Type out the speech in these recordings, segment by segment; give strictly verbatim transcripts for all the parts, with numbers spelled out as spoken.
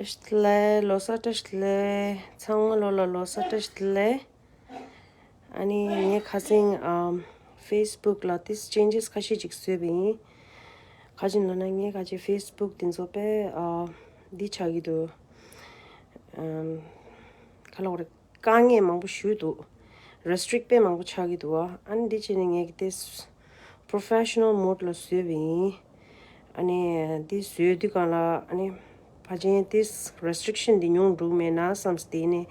བཀྲ་ཤིས་བདེ་ལེགས། ལོ་གསར་བཀྲ་ཤིས་བདེ་ལེགས། ཚང་མ་ལོ་ལ་ལོ་གསར་བཀྲ་ཤིས་བདེ་ལེགས། ཨ་ནི་ངས་ཁ་སང་ཨམ་Facebook་ལ་ཏིས་changes་ཁ་ཤས་ཅིག་བཟོས་པ་ཡིན། ག་ཅི་ལབ་ན་ངས་ཁ་ཅིག་Facebook་དེ་ཚོ་དཔེ་ཨ་འདི་ཆགས་ཀྱི་འདུག་ཨམ་ག་ལབ་དགོས་རེད། དཀའ་ངལ་མང་པོ་ཞིག་འདུག restrict་དཔེ་མང་པོ་ཆགས་ཀྱི་འདུག་ཨ་ནི་འདི་བྱས་ནས་ངས་ཀྱི་ཏིས་professional mode་ལ་བཟོས་པ་ཡིན། ཨ་ནི་འདི་བཟོས་དུས་སྒང་ལ་ཨ་ནི་ཕལ་ཆེར་ཏིས་restriction་འདི་ཉུང་འགྲོ་མེད་ན་བསམས་ཏེ་ནས་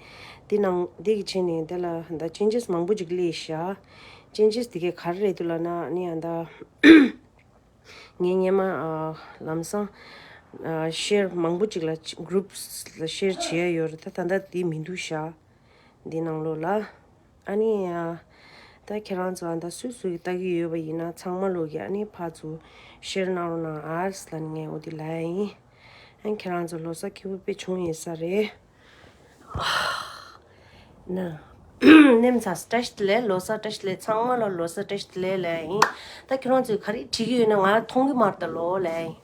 འདི་ནང་འདི་གི་བྱས་ནས་འདི་ལ་ད་changes་མང་པོ་ཅིག་སླེབས་ཤག changes་འདི་གས་ག་རེ་རེད་འདུག་ལབ་ན་ཨ་ནི་ཨ་ད། ངས་སྔོན་མ་ཨ་ལམ་སང་ཨ་share་མང་པོ་ཅིག་ལ་groups་ལ་share་བྱས་ཡོད་རེད། ད་ད་ལྟ་དེ་མི་འདུག་ཤག་འདི་ནང་ལོགས་ལ། ཨ་ནི་ཨ་ད་ཁྱེད་རང་ཚོ་ཨ་ད་སུ་སུ་གིས་ལྟ་གི་ཡོད་པ་ཡིན་ན་ཚང་མ་ལོག་གིས་ཨ་ནི་ཕར་ཚུར་share་གནང་རོགས་གནང་ཨ་ཟེར་ལབ་ནས་ངས་འོ་དེ་ལབ་ཡ་ཡིན། ཨ་ནི་ཁྱེད་རང་ཚོ་ལོ་གསར་སྐྱིད་པོ་དཔེ་བྱུང་ཡོད་ས་རེད། ན། ནེམ་ཚ་བཀྲ་ཤིས་བདེ་ལེགས། ལོ་གསར་བཀྲ་ཤིས་བདེ་ལེགས། ཚང་མ་ལ་ལོ་གསར་བཀྲ་ཤིས་བདེ་ལེགས་ལབ་ཡིན། ད་ཁྱེད་རང་ཚོས་ག་རེ་བྲིས་ཀྱི་ཡོད་ན་ང་མཐོང་གི་མ་རེད་ད་ལོ་ལབ་ཡིན།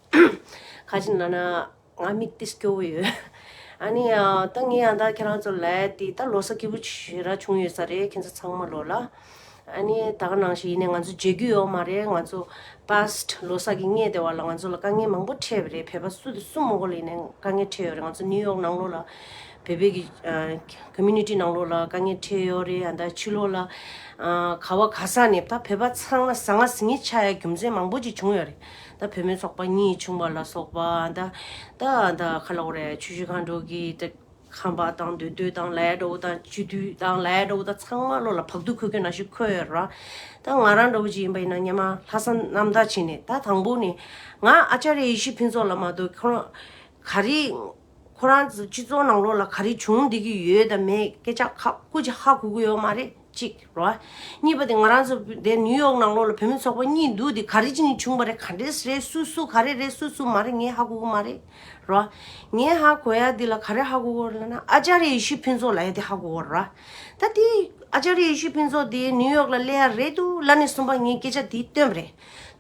ག་ཅི་ལབ་ན་ང་མིག་ཏིས་སྐྱོ་བོ་ཡོད། ཨ་ནི་ཨ་ད་ངས་ཨ་ད་ཁྱེད་རང་ཚོ་ལབ་དེ་ད་ལོ་གསར་སྐྱིད་པོ་ཞེ་དྲག་བྱུང་ཡོད་ས་རེད་ཁྱེད་ཚོ་ཚང་མ་ལོ་ལ། ཨ་ནི་ད་ག་ནང་བཞིན་ཡིན་ནའི་ང་ཚོ་མཇལ་རྒྱུ་ཡོད་མ་རེད། ང་ཚོ་past་ལོ་གསར་གྱི་སྔས་དེ་བ་ལ་ང་ཚོ་ལ་དཀའ་ངལ་མང་པོ་འཕྲད་པ་རེད། བོད་པ་སུ་དང་སུ་མང་པོ་ལ་ཡིན་ནའི་དཀའ་ངལ་འཕྲད་ཡོད་རེད། ང་ཚོ་ནིའུ་ཡོག་ནང་ལོགས་ལ་བོད་པའི་གི་ཨ་community་ནང་ལོགས་ལ་དཀའ་ངལ་འཕྲད་ཡོད་རེད། ཨ་ད་ཕྱི་ལོགས་ལ་ཨ་ག་བ་ག་ས་ནས་ད་བོད་པ་ཚང་མ་ཟང་ངེ་ཟིང་ངེ་ཆགས་ཡ་རྒྱུ་མཚན་མང་པོ་ཅིག་བྱུང་ཡོད་རེད། ད་བུད་མེད་ཚོགས་པ་གཉིས་བྱུང་བ་ལ་སོགས་པ་ད་ད་ད་ག་ལབ་དགོས་རེད། ཆུ་བཞི་སྒང་དྲུག་གི་ད་ཁང་པ་དང་མདུན་སྟོད་དང་ལས་འགྲོ་དང་སྤྱི་འཐུས་དང་ལས་འགྲོ་དང་ཚང་མ་ལོ་ལ་བག་དུ་ཁུག་ཁུག་ནང་བཞིན་འཁོད་ཡོད་ར། ད་ང་རང་འདྲ་བོ་ཅིག་ཡིན་པ་ཡིན་ན་སྔོན་མ་ལྷ་ས་གནམ་བདག་ཕྱིན་ནས་ད་དང་པོ་ནས་ང་ཨ་ཅཱརྱ་ཡེ་ཤེས་ཕུན་ཚོགས་ལ་མ་གཏོགས་ཁོ་རང་ག་རེ་ཁོ་རང་ཚོ་སྤྱི་ཚོགས་ནང་ལོགས་ལ་ག་རེ་བྱུང་བསྡད་ཀྱི་ཡོད་དང་མེད་སྐད་ཆ་ཁ་སྐུ་ཅིག་ཧ་གོ་གི་ཡོད་མ་རེད་གཅིག་ར། གཉིས་པ་དེ་ང་རང་ཚོ་དེ་ནིའུ་ཡོག་ནང་ལོགས་ལ་བུད་མེད་ཚོགས་པ་གཉིས་འདུག་དེ་ག་རེ་བྱས་ནས་བྱུང་བ་རེད། ག་འདྲས་རེད། སུ་སུ་ག་རེ་རེད། སུ་སུ་མ་རེད། ངས་ཧ་གོ་གི་མ་རེད་ར། ངས་ཧ་གོ་ཡ་འདི་ལ་ག་རེ་ཧ་གོ་གི་ཡོད་རེད་ལབ་ན་ཨ་ཅཱརྱ་ཡེ་ཤེས་ཕུན་ཚོགས་ལབ་ཡ་དེ་ཧ་གོ་གི་ཡོད་རེད་ར། ད་དེ་ཨ་ཅཱརྱ་ཡེ་ཤེས་ཕུན་ཚོགས་དེ་ནིའུ་ཡོག་ལ་སླེབས་ཡ་རེད་འདུག་ལབ་ནས་གསུངས་པ་ངས་སྐད་ཆ་དེ་བཏོན་པ་རེད།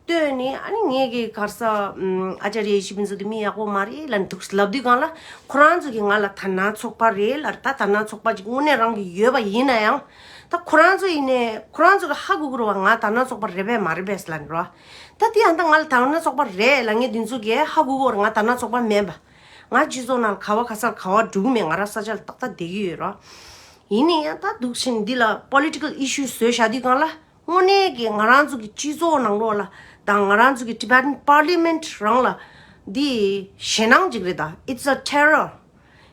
བཏོན་ནས་ཨ་ནི་ངས་ཀྱི་ག་རེ་ཟ་ཨ་ཅཱརྱ་ཡེ་ཤེས་ཕུན་ཚོགས་དེ་མི་ཡག་པོ་མ་རེད་ལབ་འདུག་ལབ་དུས་སྒང་ལ་ཁོ་རང་ཚོ་གིས་ང་ལ་དར་ནག་ཚོགས་པ་རེད་ལབ། ད་དར་ནག་ཚོགས་པ་ཅིག་དངོས་གནས་རང་གི་ཡོད་པ་ཡིན་ན་ཡང་ད་ཁོ་རང་ཚོ་ཡིན་ནའི་ཁོ་རང་ཚོ་གིས་ཧ་གོ་གི་རེད་བ། ང་དར་ནག་ཚོགས་པ་རེད་པས་མ་རེད་པས་ལབ་ནས་རེད་བ། ད་དེ་ཡང་ད་ང་ལ་དར་ནག་ཚོགས་པ་རེད་ལབ་མཁན་དེ་ཚོ་གིས་ཧ་གོ་གི་རེད། ང་དར་ནག་ཚོགས་པ་མིན་པ། ང་སྤྱི་ཚོགས་ནང་ལ་ག་བ་ག་ས་ག་བ་འགྲོ་གི་མེད། ང་རང་ས་ཆ་ལ་ཏག་ཏག་བསྡད་ཀྱི་ཡོད་རེད་བ། ཡིན་ནའི་ཡང་ད་འདུག་བཞིན་འདི་ལ་political issue་བཟོས་བཞག་དུས་སྒང་ལ་དངོས་གནས་ཀྱི་ང་རང་ཚོ་གི་སྤྱི་ཚོགས་ནང་ལོགས་ལ་དང་ང་རང་ཚོ་གི་Tibetan Parliament་རང་ལ་འདི་ཞེད་སྣང་ཅིག་རེད། ད་it's a terror།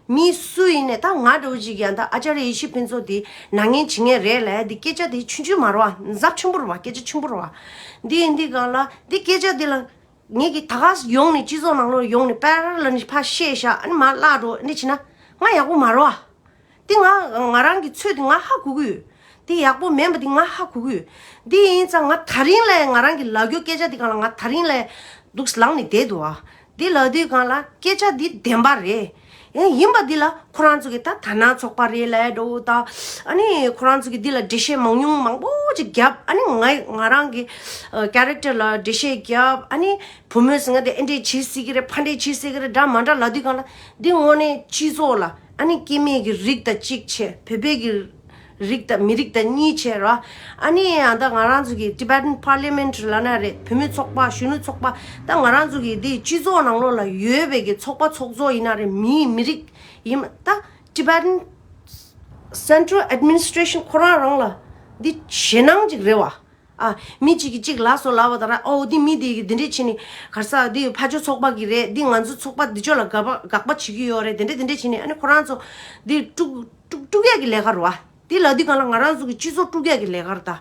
མི་སུ་ཡིན་ནའི་ད་ང་འདྲ་བོ་ཅིག་ཡང་ད་ཨ་ཅཱརྱ་ཡེ་ཤེས་ཕུན་ཚོགས་འདི་ནག་ཉེས་བྱེད་མཁན་རེད་ལབ་ཡ་འདི་སྐད་ཆ་འདི་ཆུང་ཆུང་མ་རེད་བ། ཛབ་ཆེན་པོ་རེད་བ། སྐད་ཆ་ཆེན་པོ་རེད་བ། འདི་ཡིན་དུས་སྒང་ལ་འདི་སྐད་ཆ་འདི་ལ་ངེད་ཀྱིས་ད་ག་ཡོང་ནས་སྤྱི་ཚོགས་ནང་ལོགས་ཡོང་ནས་པར་ལ་ནི་ཕར་བཤད་བཞག་ཨ་ནི་མར་བརླག་འགྲོ་ཨ་ནི་བྱས་ན་ང་ཡག་པོ་མ་རེད་བ། དེ་ང་ང་རང་གི་ཚོད་དེ་ང་ཧ་གོ་གི་ཡོད། དེ་ཡག་པོ་མིན་པ་དེ་ང་ཧ་གོ་གི་ཡོད། དེ་ཡིན་ཙང་ང་ད་རིང་ལ་ང་རང་གི་ལབ་རྒྱུ་སྐད་ཆ་དེ་སྒང་ལ་ང་ད་རིང་ལ་འདུག་ལངས་ནས་བསྡད་འདུག་བ། དེ་ལབ་དུས་སྒང་ལ་སྐད་ཆ་འདི་བདེན་པ་རེད། ཡང་ཡིན་པ་འདི་ལ་ཁོ་རང་ཚོ་གི་ད་དར་ནག་ཚོགས་པ་རེད་ལབ་འགྲོ་ད། ཨ་ནི་ཁོ་རང་ཚོ་གི་འདི་ལ་འགྲེལ་བཤད་མང་ཉུང་མང་པོ་ཅིག་བརྒྱབ། ཨ་ནི་ང་ང་རང་གི་ཨ་character་ལ་འགྲེལ་བཤད་བརྒྱབ། ཨ་ནི་བུ་མོས་ཟེར་ང་དེ་ཨེ་འདྲས་བྱེད་སྲིད་ཀྱི་རེད། ཕ་འདྲས་བྱེད་སྲིད་ཀྱི་རེད། འདྲ་མ་འདྲ་ལབ་དུས་སྒང་ལ་འདི་དངོས་གནས་སྤྱི་ཚོགས་ལ་ཨ་ནི་སྐྱེ་དམན་གྱི་རིགས་དང་གཅིག་བྱས། བོད་པའི་གི་རིགས་དང་མི་རིགས་དང་གཉིས་བྱས་ར། ཨ་ནི་ཡང་ད་ང་རང་ཚོ་གི་Tibetan Parliament་ལབ་ན་རེད། བུད་མེད་ཚོགས་པ། གཞོན་ནུ་ཚོགས་པ། ད་ང་རང་ཚོ་གི་འདི་སྤྱི་ཚོགས་ནང་ལོགས་ལ་ཡོད་པའི་གི་ཚོགས་པ་ཚོགས་གཙོ་ཡིན་ན་རེད། མིའི་མི་རིགས་ཡིན་ད་Tibetan Central Administration་ཁོ་རང་རང་ལ་འདི་ཞེད་སྣང་ཅིག་རེད་བ། ཨ། མི་གཅིག་གིས་གཅིག་ལབ་སོང་ལབ་པ་དང་ར། ཨོ་འདི་མི་འདི་གིས་འདི་འདྲས་བྱས་ནས་ག་རེ་ཟ། འདི་ཕར་ཕྱོགས་ཚོགས་པ་གི་རེད། འདི་ང་ཚོ་ཚོགས་པ་འདི་ཕྱོགས་ལ་དགག་པ་དགག་པ་བྱེད་ཀྱི་ཡོད་རེད། དེ་འདྲས་དེ་འདྲས་བྱས་ནས་ཨ་ནི་ཁོ་རང་ཚོ་འདི་དཀྲུག་དཀྲུག་དཀྲུག་ཡག་གི་ལས་ཀ་རེད་བ། དེ་ལབ་དུས་སྒང་ལ་ང་རང་ཚོ་གི་སྤྱི་ཚོགས་དཀྲུག་ཡག་གི་ལས་ཀ་རེད་ད།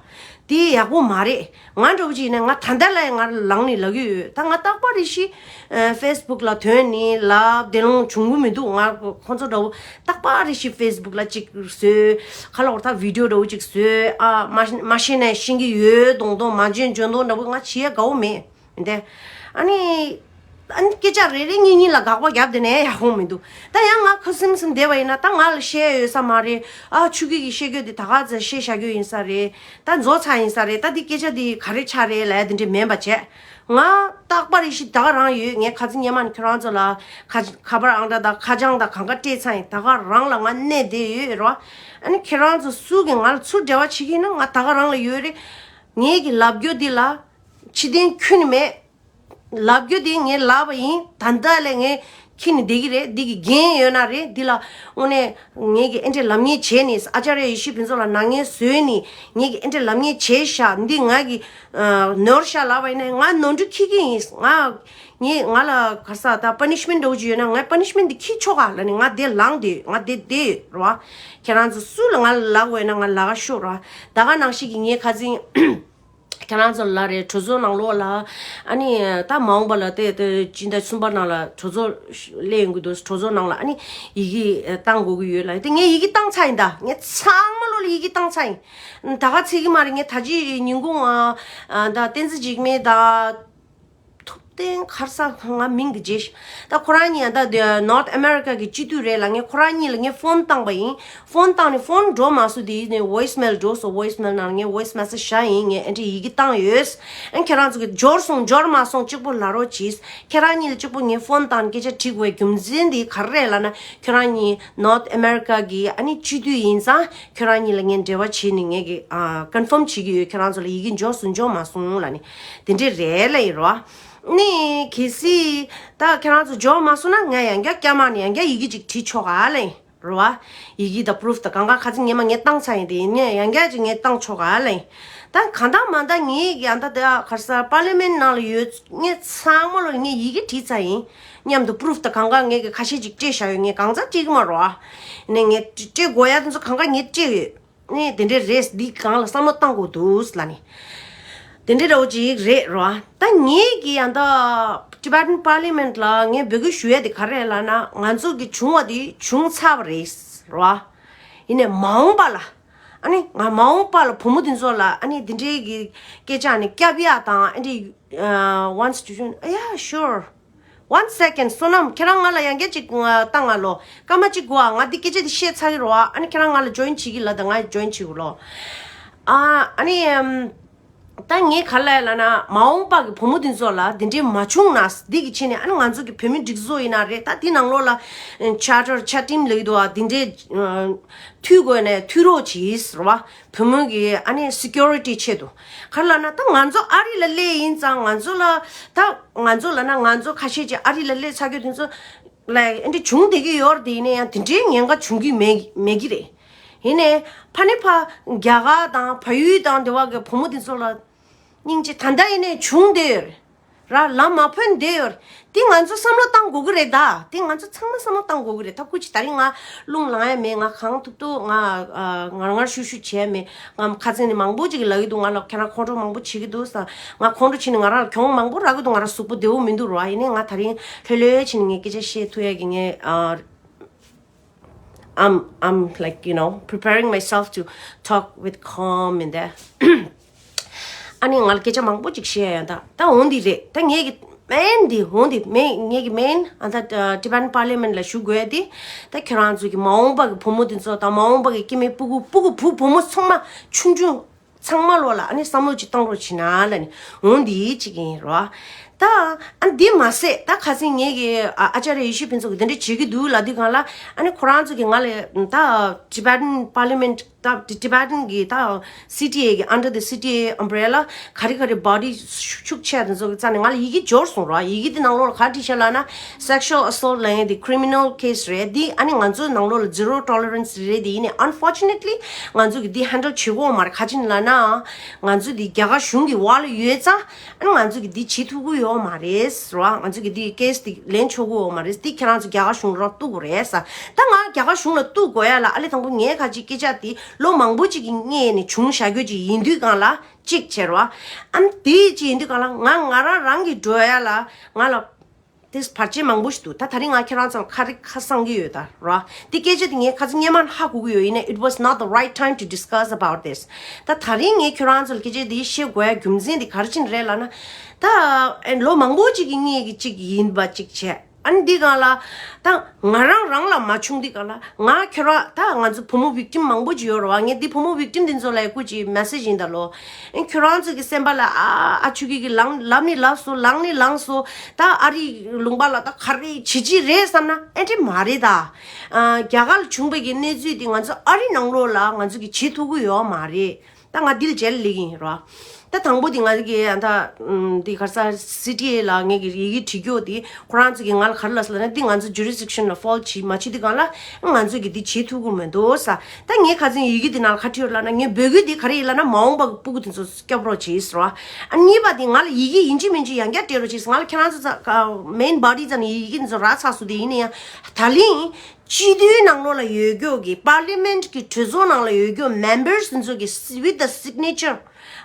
དེ་ཡག་པོ་མ་རེད། ང་འདྲ་བོ་ཅིག་ཡིན་ན་ང་ད་ལྟ་ལ་ཡང་ང་ལངས་ནས་ལབ་ཀྱི་ཡོད། ད་ང་རྟག་པར་རེ་ཞིག་ཨ་Facebook་ལ་ཐོན་ནས་ལབ་བདེ་ལོང་བྱུང་གི་མི་འདུག་ང་ཁོང་ཚོ་འདྲ་བོ་རྟག་པར་རེ་ཞིག་Facebook་ལ་ཅིག་བཟོས། ག་ལབ་དགོས་རེད། ད་video་འདྲ་བོ་ཅིག་བཟོས། ཨ་མ་མ་ཤེས་ན་ཤེས་ཀྱི་ཡོད་མདོག་མདོག་མ་འཇོན་འཇོན་མདོག་འདྲ་བོ་ང་བྱེད་ཡ་དགའ་བོ་མེད། མི་འདུག་ཨ་ནི། ཨ་ནི་སྐད་ཆ་རེ་རེ་གཉིས་གཉིས་ལ་དགག་པ་བརྒྱབ་བསྡད་ན་ཡག་པོ་མི་འདུག་ད་ཡང་ང་ཁ་སིམ་སིམ་བསྡད་པ་ཡིན་ན་ད་ང་ལ་བཤད་ཡ་ཡོད་ས་མ་རེད། ཨ་ཆོས་སྐྱིད་ཀྱིས་བཤད་རྒྱུ་དེ་ད་ག་ཚོད་བཤད་བཞག་རྒྱུ་ཡིན་ས་རེད། ད་རྫོགས་ཚར་ཡིན་ས་རེད། ད་འདི་སྐད་ཆ་འདི་ག་རེ་ཆགས་རེད་ལབ་ཡ་དེ་འདྲས་མིན་པ་བྱས། ང་རྟག་པར་ཡེ་ཤེས་ད་ག་རང་ཡོད། ངས་ཁ་ཚིག་སྙན་མ་ནི་ཁྱོད་རང་ཚོ་ལ་ཁ་ཁ་པར་ཨང་གྲངས་དང་ཁ་བྱང་དང་གང་ག་སྤྲད་ཚར་ཡིན། ད་ག་རང་ལ་ང་གནས་བསྡད་ཡོད་རོ། ཨ་ནི་ཁྱེད་རང་ཚོ་སུ་གིས་ང་ལ་ཚུར་འབྲེལ་བ་བྱེད་ཀྱི་ཡིན་ན་ང་ད་ག་རང་ལ་ཡོད་རེད། ངས་ཀྱི་ལབ་རྒྱུ་འདི་ལ་ཕྱི་དོན་ཁྱོན་ནས་མེད། ལབ་རྒྱུ་དེ་ངས་ལབ་པ་ཡིན། ད་ལྟ་ལས་ངས་ཁྱི་ནི་བསྡད་ཀྱི་རེད། འདི་གི་འགན་ཡོད་ན་རེད། འདི་ལ་དངོས་གནས་ངས་ཀྱི་ཨེ་འདྲས་ལབ་ཉེས་བྱས་ནས་ཨ་ཅར་ཡ་ཡེ་ཤེས་ཕུན་ཚོགས་ལ་ནག་ཉེས་བཟོས་ནས་ངས་ཀྱི་ཨེ་འདྲས་ལབ་ཉེས་བྱས་ཤག་འདི་ང་གི་ནོར་ཤག་ལབ་པ་ཡིན་ན་ང་ནོར་འཁྲུལ་འཁྱེར་གྱི་ཡིན། ང་ངས་ང་ལ་ག་ས་ད་པ་ནི་ཤི་མེན་ཊི་འདྲ་བོ་ཅིག་ཡོད་ན་ངས་པ་ནི་ཤི་མེན་ཊི་འདི་འཁྱེར་ཆོག་ག་ལབ་ནས་ང་དེ་ལངས་བསྡད་ཡོད། ང་དེ་བསྡད་ཡོད་རེད་བ། ཁྱེད་རང་ཚོ་སུ་ལ་ང་ལ་ལབ་དགོས་ན་ང་ལབ་ག་ཤོག་རེད་བ། ད་ག་ནང་བཞིན་གྱི་ངས་ཁ་སང་ཁྱེད་རང་ཚོ་ལ་རེད། གྲོས་ཚོགས་ནང་ལོགས་ལ་ཨ་ནི་ད་མ་འོངས་པ་ལ་དེ་དེ་སྤྱི་ཟླ་གསུམ་པ་ནང་ལ་གྲོས་ཚོགས་སླེབས་ཡོང་གི་འདུག་གྲོས་ཚོགས་ནང་ལ་ཨ་ནི་ཡི་གེ་བཏང་དགོས་ཀྱི་ཡོད་ལ། དེ་ངས་ཡི་གེ་བཏང་ཚར་ཡིན། ད་ངས་ཚང་མ་ལོག་ལ་ཡི་གེ་བཏང་ཚར་ཡིན། ད་ག་ཚིག་གི་མ་རེད། ངས་ད་ཅི་ཉིན་གུང་ཨ་ད་བསྟན་འཛིན་འཇིགས་མེད་ད། ཐུབ་བསྟན་ཁར་ས་ང་མིང་གི་རྗེས་ཤིག་ད་ཁོ་རང་གཉིས་ད་དེ་North America གི་སྤྱི་འཐུས་རེད་ལ། ངས་ཁོ་རང་གཉིས་ལ་ངས་ཕོན་བཏང་པ་ཡིན། ཕོན་བཏང་ནས་ཕོན་འགྲོ་མ་སོང་། དེ་ནས་voicemail འགྲོ་སོང་། voicemail ནང་ངས་voice message བཞག་ཡིན། ངས་ཨེ་འདྲས་ཡི་གེ་བཏང་ཡོད། ཨ་ཁྱེད་རང་ཚོ་གི་འབྱོར་སོང་འབྱོར་མ་སོང་གཅིག་པོ་ལབ་རོགས་གྱིས། ཁྱེད་རང་གཉིས་ལ་གཅིག་པོ་ངས་ཕོན་བཏང་ནས་སྐད་ཆ་དྲི་དགོས་རྒྱུ་མཚན་དེ་ག་རེ་རེད་ལབ་ན། ཁྱེད་རང་གཉིས་North America གི་ཨ་ནི་སྤྱི་འཐུས་ཡིན་ཙང་ཁྱེད་རང་གཉིས་ལ་ངས་འབྲེལ་བ་བྱས་ནས་ངས་ཀྱི་ཨ་confirm བྱེད་ཀྱི་ཡོད། ཁྱེད་རང་ཚོ་ལ་ཡི་གེ་འབྱོར་སོང་འབྱོར་མ་སོང་ལབ་ནས་དེ་འདྲས་རེད་ལབ་ཡིན་རོ། ནི་གལ་སྲིད་ད་ཁྱེད་རང་ཚོ་འབྱོར་མ་སོང་ན་ང་ཡང་བསྐྱར་སྐྱ་མ་ནས་ཡང་བསྐྱར་ཡི་གེ་ཅིག་བྲིས་ཆོག་ག་ལབ་ཡིན་རོ། ཡི་གེ་དང་proof དང་གང་ག་ཁ་ཚིག་སྙན་མ་ངས་བཏང་ཚར་ཡིན། དེ་ཡིན་ནས་ཡང་བསྐྱར་ཅིག་ངས་བཏང་ཆོག་ག་ལབ་ཡིན། ད་གང་ལྟར་མ་ལྟར་ངས་ཡང་ད་དེ་ག་རེ་ཟེར་parliament ནང་ལ་ཡོད་ངས་ཚང་མ་ལོ་ངས་ཡི་གེ་བྲིས་ཚར་ཡིན། མཉམ་དུ་proof དང་གང་ག་ངས་ཀྱི་ཁ་ཤས་ཅིག་སྤྲད་བཞག་ཡོད། ངས་གང་ཚ་སྤྲད་ཀྱི་མ་རོ། ནས་ངས་སྤྲད་དགོས་ཡ་དེ་ཚོ་གང་ག་ངས་སྤྲད་ཡོད། ནས་དེ་འདྲས་རེད། འདི་གང་ལ་བསམ་བློ་བཏང་དགོས་འདུག་ལབ་ནས། དེ་འདྲས་འདྲ་བོ་ཅིག་རེད་རོ། ད་ངས་ཀྱི་ཡང་ད་Tibetan Parliament ལ་ངས་འབོད་སྐུལ་ཞུ་ཡ་དེ་ག་རེ་ལབ་ན། ང་ཚོ་གི་བྱུང་བ་དེ་བྱུང་ཚར་བ་རེད་རོ། ཡིན་ནས་མ་འོངས་པ་ལ་ཨ་ནི་ང་མ་འོངས་པ་ལ་བུ་མོ་དེ་ཚོ་ལ་ཨ་ནི་དེ་འདྲས་ཀྱི་སྐད་ཆ་ནི་སྐྱབས་ཡ་དང་ཨ་འདྲས་once to join yeah sure one second བསོད་ནམས་ཁྱེད་རང་ང་ལ་ཡང་བསྐྱར་ཅིག་བཏང་ང་ལོ། སྐར་མ་གཅིག་དགོས་ཨ། ང་འདི་སྐད་ཆ་འདི་བཤད་ཚར་གི་རོ་ཨ། ཨ་ནི་ཁྱེད་རང་ང་ལ་join བྱེད་ཀྱི་ལ་ད་ང་join བྱེད་དགོས་ལོ། ཨ་ཨ་ནི་ཨམ། ད་ངས་ག་ལ་ལ་ན་མ་འོངས་པ་གི་བུ་མོ་འདི་ཚོ་ལ་འདི་འདྲའི་མ་བྱུང་ན་འདི་གི་ཆེད་ནས་ཨ་ནི་ང་ཚོ་གི་བོད་མི་སྒྲིག་འཛུགས་ཡིན་ན་རེད། ད་འདི་ནང་ལོགས་ལ་charter chat team ལ་ཡོད་དོ་ཨ། འདི་འདྲའི་མཐུད་དགོས་ནས་མཐུད་རོགས་གྱིས་རོ་བ། བུ་མོ་གི་ཨ་ནི་security ཆེད་དུ་ག་ལ་ན་ད་ང་ཚོ་ཨ་རི་ལ་སླེབས་ཡིན་ཙང་ང་ཚོ་ལ་ད་ང་ཚོ་ལ་ན་ང་ཚོ་ཁ་ཤས་ཀྱི་ཨ་རི་ལ་སླེབས་ཚར་རྒྱུ་དེ་ཚོ་ལ་ཨེ་འདྲ་བྱུང་བསྡད་ཀྱི་ཡོད་རེད། དེ་ཡིན་ན་ཡང་དེ་འདྲའི་ཉེན་ཁ་བྱུང་གི་མེད་མེད་ཀྱི་རེད། ཡིན་ནའི་ཕ་ནི་ཕ་རྒྱ་གར་དང་བལ་ཡུལ་དང་དེ་བ་གི་བུ་མོ་དེ་ཚོ་ལ་སྙིང་རྗེ་ད་ལྟ་ཡིན་ནའི་བྱུང་བསྡད་ཡོད་རེད། ར་ལམ་མ་ཕན་བསྡད་ཡོད་རེད། དེ་ང་ཚོ་བསམ་བློ་བཏང་དགོས་ཀྱི་རེད་ད། དེ་ང་ཚོ་ཚང་མ་བསམ་བློ་བཏང་དགོས་ཀྱི་རེད། ད་སྐུ་མཁྱེན་ད་རིང་ང་རླུང་ལངས་ཡ་མེད། ང་གང་ཐུབ་ཐུབ་ང་ཨ་ངར་ངར་ཤུ་ཤུ་བྱས་མེད། ང་ཁ་སང་ནས་མང་པོ་ཅིག་ལབ་ཀྱི་འདུག་ང་ལ་ཁྱེད་རང་ཁོང་ཁྲོ་མང་པོ་བྱེད་ཀྱི་འདུག་ས། ང་ཁོང་ཁྲོ་བྱས་ནས་ང་རང་ལ་གྱོང་མང་པོ་རག་གི་འདུག་ང་རང་གཟུགས་པོ་བདེ་བོ་མི་འདུག་ར། ཡིན་ནའི་ང་ད་རིང་ལྷོད་ལྷོད་བྱས་ནས་ངས་སྐད་ཆ་བཤད་ཐུབ་ཡ་གི་ངས་ཨ། I'm I'm like you know preparing myself to talk with calm and that. ཨ་ནི་ང་ལ་སྐད་ཆ་མང་པོ་ཅིག་བཤད་ཡ་ད་ད་འོང་འདི་རེད། ད་ངས་ཀྱི་main འདི་འོང་འདི་main ངས་ཀྱི་main ཨ་ད་Tibetan Parliament ལ་ཞུ་དགོས་ཡ་འདི་ད་ཁྱེད་རང་ཚོ་གི་མ་འོངས་པ་གི་བུ་མོ་འདི་ཚོ་དང་མ་འོངས་པ་གི་སྐྱེ་དམན་སྤུ་གུ་སྤུ་གུ་བུ་བུ་མོ་ཚང་མ་ཆུང་ཆུང་ཚང་མ་ལོ་ལ་ཨ་ནི་བསམ་བློ་ཅིག་བཏང་རོགས་བྱེད་ན་ལ་ནི་འོང་འདི་ཅིག་ཡིན་རོ། ད་ཨ་འདི་མ་ཟད་ད་ཁ་སང་ངས་ཀྱི་ཨ་ཨ་ཅཱརྱ་ཡེ་ཤེས་ཕུན་ཚོགས་ཀྱི་འདི་འདྲ་བྱེད་ཀྱི་འདུག་ལབ་དུས་སྒང་ལ་ཨ་ནི་ཁོ་རང་ཚོ་གི་ང་ལ་ད་Tibetan Parliament ད་Tibetan གི་ད་C T A གི་under the C T A umbrella ག་རེ་ག་རེ་body ཤུགས་ཆེ་དེ་ཚོ་གི་རྩ་ནས་ང་ལ་ཡི་གེ་འབྱོར་སོང་ར། ཡི་གེ་དེ་ནང་ལོགས་ལ་ག་རེ་བྲིས་ཤག་ལབ་ན་sexual assault ལབ་ཡ་དེ་criminal case རེད། འདི་ཨ་ནི་ང་ཚོའི་ནང་ལོགས་ལ་zero tolerance རེད། དེ་ཡིན་ནའི་unfortunately ང་ཚོ་གི་འདི་handle བྱེད་དགོས་མ་རེད། ག་ཅི་ལབ་ན་ང་ཚོ་འདི་རྒྱ་གར་གཞུང་གི་འོག་ལ་ཡོད་ཙང་ཨ་ནི་ང་ཚོ་གི་འདི་བྱེད་ཐུབ་ཀྱི་ཡོད་མ་རེད་ར། ང་ཚོ་གི་འདི་case འདི་ལེན་ཆོག་གི་ཡོད་མ་རེད། འདི་ཁྱེད་རང་ཚོ་རྒྱ་གར་གཞུང་རང་གཏུག་དགོས་རེད་ས། ད་ང་རྒྱ་གར་གཞུང་ལ་གཏུག་དགོས་ཡ་ལ་ཨ་ལེ་དང་པོ་ངས་ཁ་ཅིག་སྐད་ཆ་འདི་ལོ་མང་པོ་ཅིག་གི་སྔས་ནས་བྱུང་བཞག་རྒྱུ་ཅིག་ཡིན་དུས་སྒང་ལ་གཅིག་བྱས་ར། ཨ་ནི་དེ་ཅིག་ཡིན་དུས་སྒང་ལ་ང་ང་རང་རང་གི་འགྲོ་ཡ་ལ་ང་ལ་དེ་བར་ཆད་མང་པོ་ཞིག་འདུག་ད་ད་རིང་ང་ཁྱེད་རང་ཚོ་ལ་ཁ་རི་ཁ་སང་གི་ཡོད་ད་ར། དེ་སྐད་ཆ་དེ་ངས་ཁ་ཚིག་སྙན་མ་ཧ་གོ་གི་ཡོད། ཡིན་ནའི་it was not the right time to discuss about this. ད་ད་རིང་ངས་ཁྱེད་རང་ཚོ་ལ་སྐད་ཆ་དེ་བཤད་དགོས་ཡ་རྒྱུ་མཚན་དེ་ག་རེ་ཕྱིན་རེད་ལབ་ན། ད་ཨེ་ལོ་མང་པོ་ཅིག་གི་སྔས་ཀྱི་ཅིག་ཡིན་པ་ཅིག་བྱས། ཨ་ནི་འདི་སྒང་ལ་ད་ང་རང་རང་ལ་མ་བྱུང་འདི་སྒང་ལ་ང་ཁྱོད་རང་ད་ང་ཚོ་བུ་མོ་victim་མང་པོ་ཅིག་ཡོད་རེད་བ། ངས་འདི་བུ་མོ་victim་འདི་ཚོ་ལ་སྐུ་ཅིག་message་ཡིན་ད་ལོ། ཨ་ཁྱོད་རང་ཚོ་གི་སེམས་པ་ལ་ཨ་ཨ་ཆུ་གི་གི་ལངས་ལབ་ནི་ལབ་སོང་། ལངས་ནི་ལངས་སོང་། ད་ཨ་རི་ལུང་པ་ལ་ད་ག་རེ་བྱེད་ཀྱི་རེད་བསམ་ན་ཨེ་འདྲ་མ་རེད་ད། ཨ་རྒྱ་གར་ལ་བྱུང་བའི་གི་གནས་ཚུལ་འདི་ང་ཚོ་ཨ་རི་ནང་ལོགས་ལ་ང་ཚོ་གི་བྱེད་ཐུབ་ཀྱི་ཡོད་མ་རེད། ད་ང་འདི་ལ་རྗེས་ལ་སླེབས་ཀྱི་ཡིན་རོ། ད་དང་པོ་དེ་ང་གི་ཨ་ད་ཨམ་དེ་ག་རེ་ཟེར་སི་ཊི་ཨེ་ལ་ངས་ཀྱི་ཡི་གེ་བྲིས་རྒྱུ་དེ་ཁོ་རང་ཚོ་གིས་ང་ལ་ག་རེ་ལབ་སོང་ལབ་ན། འདི་ང་ཚོ་ཇུ་རི་སི་ཌིག་ཤན་ལ་ཕོལ་ཊི་བྱེད་མ་བྱེད་དེ་སྒང་ལ་ང་ཚོ་གིས་འདི་བྱེད་ཐུབ་ཀྱི་མི་འདུག་ས། ད་ངས་ཁ་སང་ཡི་གེ་དེ་ནང་ལ་ག་རེ་བྲིས་ཡོད་ལབ་ན། ངས་འབོད་སྐུལ་དེ་ག་རེ་ཡིན་ལབ་ན། མ་འོངས་པ་གི་སྤུ་གུ་དེ་ཚོ་སྐྱོབ་རོགས་བྱེད་ཟེར་བ། ཨ་གཉིས་པ་དེ་ང་ལ་ཡི་གེ་ཡིན་གཅིག་མིན་གཅིག་ཡང་བསྐྱར་སྤྲད་རོགས་བྱེད་ཟེར། ང་ལ་ཁྱེད་རང་ཚོ་ཚ་མེན་བྷོ་ཌི་ཙམ་ཡི་གེ་དེ་ཚོ་རག་ཚར་སོང་། དེ་ཡིན་ན་ཡང་ད་ལན་སྤྱི་འཐུས་ནང་ལོགས་ལ་ཡོད་རྒྱུ་གི་པར་ལི་མེན་ཊི་གི་གྲོས་ཚོགས་ནང་ལ་ཡོད་རྒྱུ་མེམ་བར་སི་དེ་ཚོ་གི་with the signature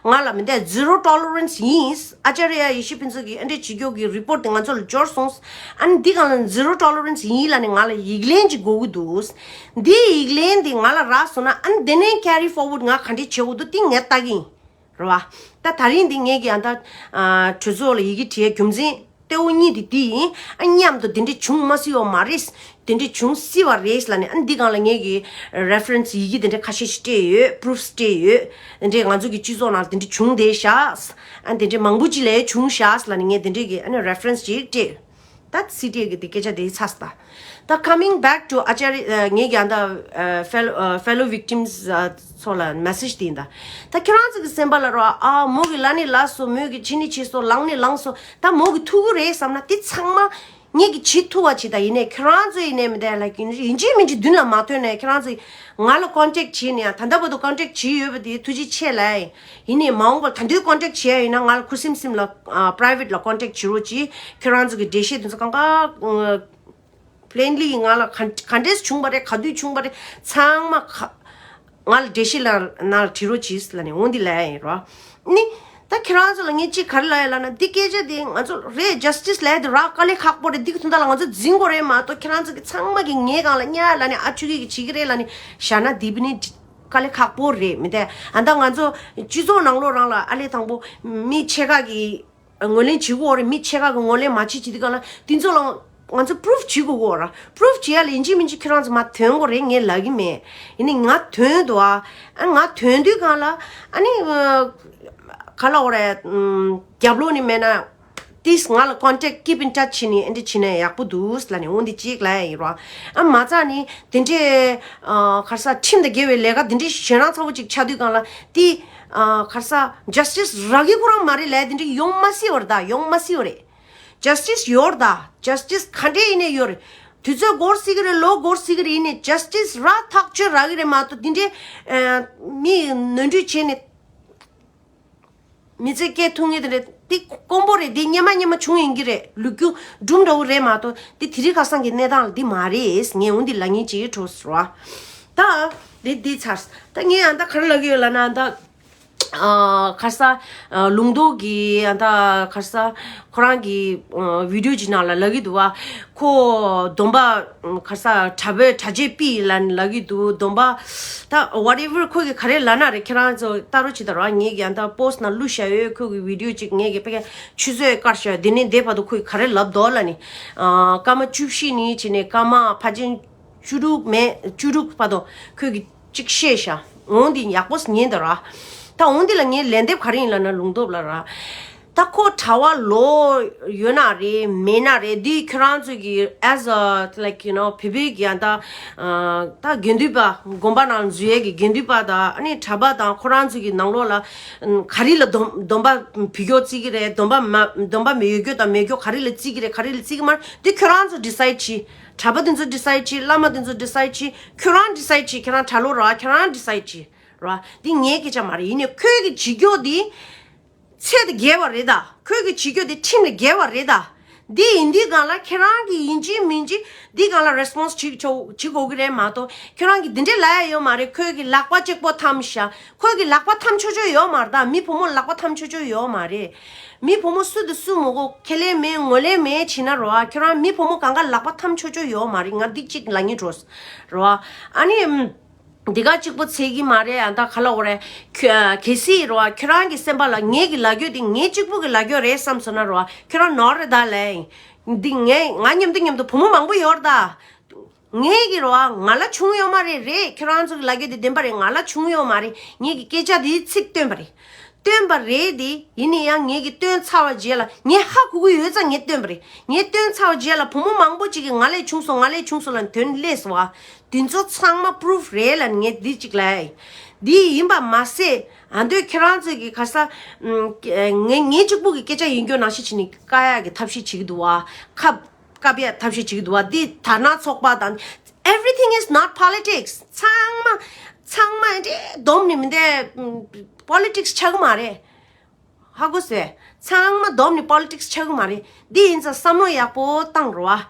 ང་ལ་མི་འདས་zero tolerance་ཡིན། ཨ་ཅཱརྱ་ཡེ་ཤེས་ཕུན་ཚོགས་ཀྱིས་ཨ་འདྲས་བྱེད་རྒྱུ་གི་རི་པོར་ཊི་དེ་ང་ཚོ་ལ་འབྱོར་སོང་། ཨ་ནི་འདི་སྒང་ལ་zero tolerance་ཡིན་ལབ་ནས་ང་ལ་ཡིག་ལན་ཅིག་དགོས་ཀྱི་འདུག་འདིའི་ཡིག་ལན་འདི་ང་ལ་རག་སོང་ན་ཨ་ནི་དེ་ནས་carry forward་ང་ག་འདྲས་བྱེད་དགོས་འདུག་འདི་ངས་ལྟ་གི་ཡིན། རེད་བ། ད་ད་རིང་འདི་ངས་ཀྱི་ཨ་ད་ཨ་གྲོས་ཚོགས་ལ་ཡི་གེ་བྲིས་རྒྱུ་མཚན་གཙོ་བོ་གཉིས་དེ་འདི་ཡིན། ཨ་མཉམ་དུ་དེ་འདྲས་བྱུང་མ་སྲིད་ཡོད་མ་རེད། དེ་འདྲས་བྱུང་སྲིད་པ་རེད་ལབ་ནས། ཨ་འདི་སྒང་ལ་ངས་ཀྱི་རེ་ཕ་རེན་སི་ཡི་གེ་དེ་འདྲས་ཁ་ཤས་ཤིག་སྤྲད་ཡོད། པུ་རུཕ་སྤྲད་ཡོད། དེ་འདྲས་ང་ཚོ་གི་སྤྱི་ཚོགས་ནང་ལ་དེ་འདྲས་བྱུང་བསྡད་ཤག་ཨ་དེ་འདྲས་མང་པོ་ཅིག་ལ་བྱུང་ཤག་ལབ་ནས་ངས་དེ་འདྲས་ཀྱི་ཨ་ནི་རེ་ཕ་རེན་སི་ཅིག་སྤྲད་ཡོད། ད་སི་ཊི་ཨེ་གི་དེ་སྐད་ཆ་དེ་ཚར་སོང་། ད་coming back to ཨ་ཅཱརྱ་ཨ་ངས་ཀྱང་ད་ཨ་ཕེ་ལོ་ཨ་ཕེ་ལོ་ཝིག་ཊིམ་སི་ཚོ་ལ་མེ་སེཇ་དེ་ཡིན། ད་ད་ཁྱེད་རང་ཚོ་གི་སེམས་པ་ལ་རོ། ཨ་མོ་གི་ལབ་ནི་ལབ་སོང་། མོ་གི་བྱེད་ནི་བྱེད་སོང་། ལངས་ནི་ལངས་སོང་། ད་མོ་གི་ཐུག་གི་རེད་བསམ་ན་དེ་ཚང་མ་ངས་ཀྱི་བྱེད་ཐུབ་པ་བྱེད། ད་ཡིན་ནའི་ཁྱེད་རང་ཚོ་ཡིན་ནའི་མི་འདྲ་ལ་ཡིན་གཅིག་མིན་གཅིག་མདུན་ལ་མ་ཐོན་ནའི་ཁྱེད་རང་ཚོ་ང་ལ་ཀོན་ཊེག་བྱས་ནས། ད་ལྟ་བར་དུ་ཀོན་ཊེག་བྱས་ཡོད་པ་དེ་ཐུགས་རྗེ་ཆེ་ལབ་ཡིན། ཡིན་ནའི་མ་འོངས་པར་ད་དུང་ཀོན་ཊེག་བྱས་ཡིན་ན་ང་ལ་ཁུ་སིམ་སིམ་ལ་ཨ་པ་རའི་ཝེཊ་ལ་ཀོན་ཊེག་བྱེད་རོགས་གྱིས། ཁྱེད་རང་ཚོ་གི་འགྲེལ་བཤད་དེ་ཚོ་གང་ག་པི་ལེན་ལི་ང་ལ་ག་ག་འདྲས་བྱུང་བ་རེད། ག་དུས་བྱུང་བ་རེད། ཚང་མ་ག་ང་ལ་འགྲེལ་བཤད་ལ་ནང་ལ་བྲིས་རོགས་གྱིས་ལབ་ནས་འོ་འདི་ལབ་ཡིན་རོ། ནི་ད་ཁྱེད་རང་ཚོ་ལ་ངས་གཅིག་ག་རེ་ལབ་ཡ་ལབ་ན། འདི་སྐད་ཆ་དེ་ང་ཚོ་རེད། ཇ་སི་ཊི་སི་ལབ་ཡ་དེ་རག་དཀའ་ལས་ཁག་པོ་རེད། འདི་གི་དོན་དག་ལ་ང་ཚོ་འཛིང་དགོས་རེད་མ་གཏོགས། ཁྱེད་རང་ཚོ་གི་ཚང་མ་གི་ངའི་སྒང་ལ་གཉའ་ལབ་ནས་ཨ་ཆུ་གི་གི་བྱེད་ཀྱི་རེད་ལབ་ནས་བཞག་ན་འདི་བི་ནི་དཀའ་ལས་ཁག་པོ་རེད། མི་དེ་ཨ་ད་ང་ཚོ་སྤྱི་ཚོགས་ནང་ལོགས་རང་ལ་ཨ་ལས་དང་པོ་མི་ཕྱེད་ཀ་གི་ངོས་ལེན་བྱེད་དགོས་རེད། མི་ཕྱེད་ཀ་གི་ངོས་ལེན་མ་བྱེད་བྱེད་དུས་སྒང་ལ་དེ་ཚོ་ལ་ང་ཚོ་པུ་རུཕ་བྱེད་དགོས་གོ་ར། པུ་རུཕ་བྱེད་ཡ་ལ་ཡིན་གཅིག་མིན་གཅིག་ཁྱེད་རང་ཚོ་མར་ཐོན་དགོས་རེད། ངས་ལབ་ཀྱི་མེད། ཡིན་ནའི་ང་ཐོན་འདུག་ཨ། ཨ་ང་ཐོན་དུས་སྒང་ལ་ཨ་ནི་ག་ལབ་དགོས་རེད། རྒྱབ་ལོགས་ནས་མེད་ན་ཏིས་ང་ལ་ཀོན་ཊེག་ཀིབ་ཨིན་ཊཆ་བྱས་ནས་ཨེ་འདྲ་བྱས་ན་ཡག་པོ་འདུག་ལབ་ནས་འོ་འདི་གཅིག་ལབ་ཡ་ཡིན་རོ། ཨ་མ་རྩ་ནི་དེ་འདྲའི་ཨ་ག་རེ་ཟ་ཁྲིམས་དང་འགལ་བའི་ལས་ཀ་དེ་འདྲའི་ཞེ་དྲག་ཚ་པོ་ཅིག་ཆགས་དུས་སྒང་ལ་དེ་ཨ་ག་རེ་ཟ་ཇ་སི་ཊི་སི་རག་གི་ཁོ་རང་མ་རེད་ལབ་ཡ་དེ་འདྲའི་ཡོང་མ་སྲིད་པ་རེད། ད་ཡོང་མ་སྲིད་པ་རེད། ཇ་སི་ཊི་སི་ཡོད་རེད། ད་ཇ་སི་ཊི་སི་ག་འདྲས་ཡིན་ནའི་ཡོད་རེད། དུས་ཚོད་འགོར་སྲིད་ཀྱི་རེད། ལོ་འགོར་སྲིད་ཀྱི་རེད། ཡིན་ནའི་ཇ་སི་ཊི་སི་རག་ཐག་ཆོད་རག་གི་རེད་མ་གཏོགས་དེ་འདྲའི་ཨ་མི་ནོར་འཁྲུལ་བྱས་ནས། མི་ཚེ་སྐྱེལ་ཐུབ་ངེས་དེ་རེད། འདི་དཀོན་པོ་རེད། འདི་སྙེ་མ་སྙེ་མ་བྱུང་ཡིན་གྱི་རེད། ལོ་རྒྱུས་སྒྲུང་འདྲ་བོ་རེད་མ་གཏོགས་འདི་དེ་རིང་ཁ་སང་གི་གནས་སྟངས་ལ་འདི་མ་རེད། ངས་འོ་འདི་ལབ་མཁན་ཅིག་འགྲོ་ཟེར་བ། ད་འདི་འདི་ཚར། ད་ངས་ཨ་ད་ག་རེ་ལབ་ཀྱི་ཡོད་ལབ་ན། ད་ཨ་ག་རེ་ཟ་ཨ་ལུང་རྟོགས་ཀྱི་ཨ་ད་ག་རེ་ཟ་ཁོ་རང་གི་ཨ་བི་ཌི་ཡོ་ཅིག་ནང་ལ་ལབ་ཀྱི་འདུག་བ། ཁོ་སྡོམ་པ་ག་རེ་ཟ་གྲྭ་པའི་གྲྭ་ཆས་ཕུད་ལབ་ནས་ལབ་ཀྱི་འདུག་སྡོམ་པ་ད་whatever ཁོ་གིས་ག་རེ་ལབ་ན་རེད། ཁྱེད་རང་ཚོ་ལྟ་རོགས་བྱེད་དང་རོགས། ངས་ཀྱང་ད་པོ་སི་ཊི་ནང་བླུགས་བཞག་ཡོད། ཁོ་གི་བི་ཌི་ཡོ་གཅིག་ངས་ཀྱི་ཕ་གིར་ཆུ་ཚོད་བཀར་བཞག་དེ་ནས་འདས་བར་དུ་ཁོས་ག་རེ་ལབ་འདུག་ལབ་ནས། ཨ་སྐར་མ་བཅུ་བཞི་ནས་བྱས་ནས་སྐར་མ་ཕལ་ཆེར་བཅུ་དྲུག་མེད་བཅུ་དྲུག་བར་དུ་ཁོས་ཀྱི་གཅིག་བཤད་བཞག་འོ་འདི་ཡག་པོ་ཉན་དང་ར། ད་འོ་འདི་ལ་ངས་ལན་འདེབས་ག་རེ་ཡིན་ལབ་ན། ལུང་སྟོབས་ལ་ར། ད་ཁོ་གྲྭ་པ་ལོག་ཡོད་ན་རེད་མེད་ན་རེད། འདི་ཁྱོད་རང་ཚོ་གི་as a like you know བོད་པའི་གི་ཡང་ད་ཨ་ད་དགེ་འདུན་པ་དགོན་པ་ནང་འཛུལ་ཡས་ཀྱི་དགེ་འདུན་པ་དང་ཨ་ནི་གྲྭ་པ་དང་ཁོ་རང་ཚོ་གི་ནང་ལོགས་ལ་ག་རེ་ལ་སྡོམ་སྡོམ་པ་ཕུད་རྒྱུ་བརྩི་གི་རེད། སྡོམ་པ་མ་སྡོམ་པ་མི་ཡོད་རྒྱུ་དང་མེད་རྒྱུ་ག་རེ་ལ་བརྩི་གི་རེད། ག་རེ་ལ་བརྩི་གི་མ་རེད། འདི་ཁྱོད་རང་ཚོ་ཌི་སའིཌ་བྱེད། གྲྭ་པ་དེ་ཚོ་ཌི་སའིཌ་བྱེད། བླ་མ་དེ་ཚོ་ཌི་སའིཌ་བྱེད། ཁྱོད་རང་ཌི་སའིཌ་བྱེད། ཁྱོད་རང་གྲྭ་ལོག་ར། ཁྱོད་རང་ཌི་སའིཌ་བྱེད་ར། འདི་ངའི་སྐད་ཆ་མ་རེད། ཡིན་ནའི་ཁོས་གི་བྱེད་རྒྱུ་འདི་ཚད་དང་འགལ་བ་རེད་ད། ཁོས་གི་བྱེད་རྒྱུ་དེ་ཁྲིམས་ལ་འགལ་བ་རེད་ད། འདི་ཡིན་དུས་སྒང་ལ་ཁྱེད་རང་གིས་ཡིན་གཅིག་མིན་གཅིག་འདི་སྒང་ལ་རེ་སི་པོན་སི་བྱེད་ཆོག་བྱེད་དགོས་ཀྱི་རེད་མ་གཏོགས། ཁྱོད་རང་གིས་འདི་འདྲས་ལབ་ཡ་ཡོད་མ་རེད། ཁོས་གི་ལག་པ་གཅིག་པོ་འཐམ་ཤག་ཁོས་གི་ལག་པ་འཐམ་ཆོག་ཆོག་ཡོད་མ་རེད་ད། མི་བུ་མོ་ལག་པ་འཐམ་ཆོག་ཆོག་ཡོད་མ་རེད། མི་བུ་མོ་སུ་དང་སུ་མོ་གོ་ཁས་ལེན་མེད་ངོས་ལེན་མེད་བྱེད་ན་རོ། ཁྱོད་རང་མི་བུ་མོ་གང་ག་ལག་པ་འཐམ་ཆོག་ཆོག་ཡོད་མ་རེད། ང་འདི་གཅིག་ལབ་སྙིང་འདོད་རོ། ཨ་ནི། འདི་ག་གཅིག་པོ་ཚད་ཀྱི་མ་རེད། ཨ་ད་ག་ལ་འོ་རེད། ཁྱོད་གལ་སྲིད་རོ་ཁྱོད་རང་གི་སེམས་པ་ལ་ངེད་ཀྱི་ལབ་རྒྱུ་དེ་ངེད་གཅིག་པུ་གི་ལབ་རྒྱུ་རེད་བསམ་སོང་ན་རོ། ཁྱོད་རང་ནོར་རེད་ད་ལབ་ཡིན། འདི་ངས་ང་མཉམ་དུ་མཉམ་དུ་བུ་མོ་མང་པོ་ཡོད་རེད་ད། ངས་གི་རོ་ང་ལ་བྱུང་ཡོད་མ་རེད། རེད། ཁྱེད་རང་ཚོ་གི་ལ་རྒྱ་དེ་བདེན་པ་རེད། ང་ལ་བྱུང་ཡོད་མ་རེད། ངས་གི་སྐད་ཆ་དེའི་ཚིག་བཏོན་པ་རེད། བཏོན་པ་རེད་དེ། ཡིན་ན་ཡང་ངས་གི་བཏོན་ཚར་བ་རྗེས་ལ་ངས་ཧ་གོ་གི་ཡོད་ཙང་ངས་བཏོན་པ་རེད། ངས་བཏོན་ཚར་བ་རྗེས་ལ་བུ་མོ་མང་པོ་ཅིག་གིས་ང་ལས་བྱུང་སོང་། ང་ལས་བྱུང་སོང་ལ་དོན་སླེབས་སོང་བ། དེ་ཚོ་ཚང་མ་པུ་རུབ་རེད་ལ་ངས་འདི་གཅིག་ལབ་ཡ་ཡིན། འདི་ཡིན་པ་མ་ཟད་ཨ་མདོས་ཁྱེད་རང་ཚོས་གི་ག་ས་ངས་ངས་གཅིག་པུ་གི་སྐད་ཆ་ཡིན་རྒྱུ་ནང་བཞིན་བྱས་ནས་བཀག་ཡག་གི་ཐབས་ཤེས་བྱེད་ཀྱི་འདུག་བ། ཁ་བཀབ་ཡག་ཐབས་ཤེས་བྱེད་ཀྱི་འདུག་བ། འདི་དར་ནག་ཚོགས་པ་དང་། Everything is not politics. ཚང་མ་ཚང་མ་འདི་སྡོམ་ནི་མི་འདི་པོ་ལི་ཊིག་སི་ཆགས་ཀྱི་མ་རེད། ཧ་གོ་སོང་། ཚང་མ་སྡོམ་ནི་པོ་ལི་ཊིག་སི་ཆགས་ཀྱི་མ་རེད། འདི་ཡིན་ཙང་བསམ་བློ་ཡག་པོ་བཏང་རོགས་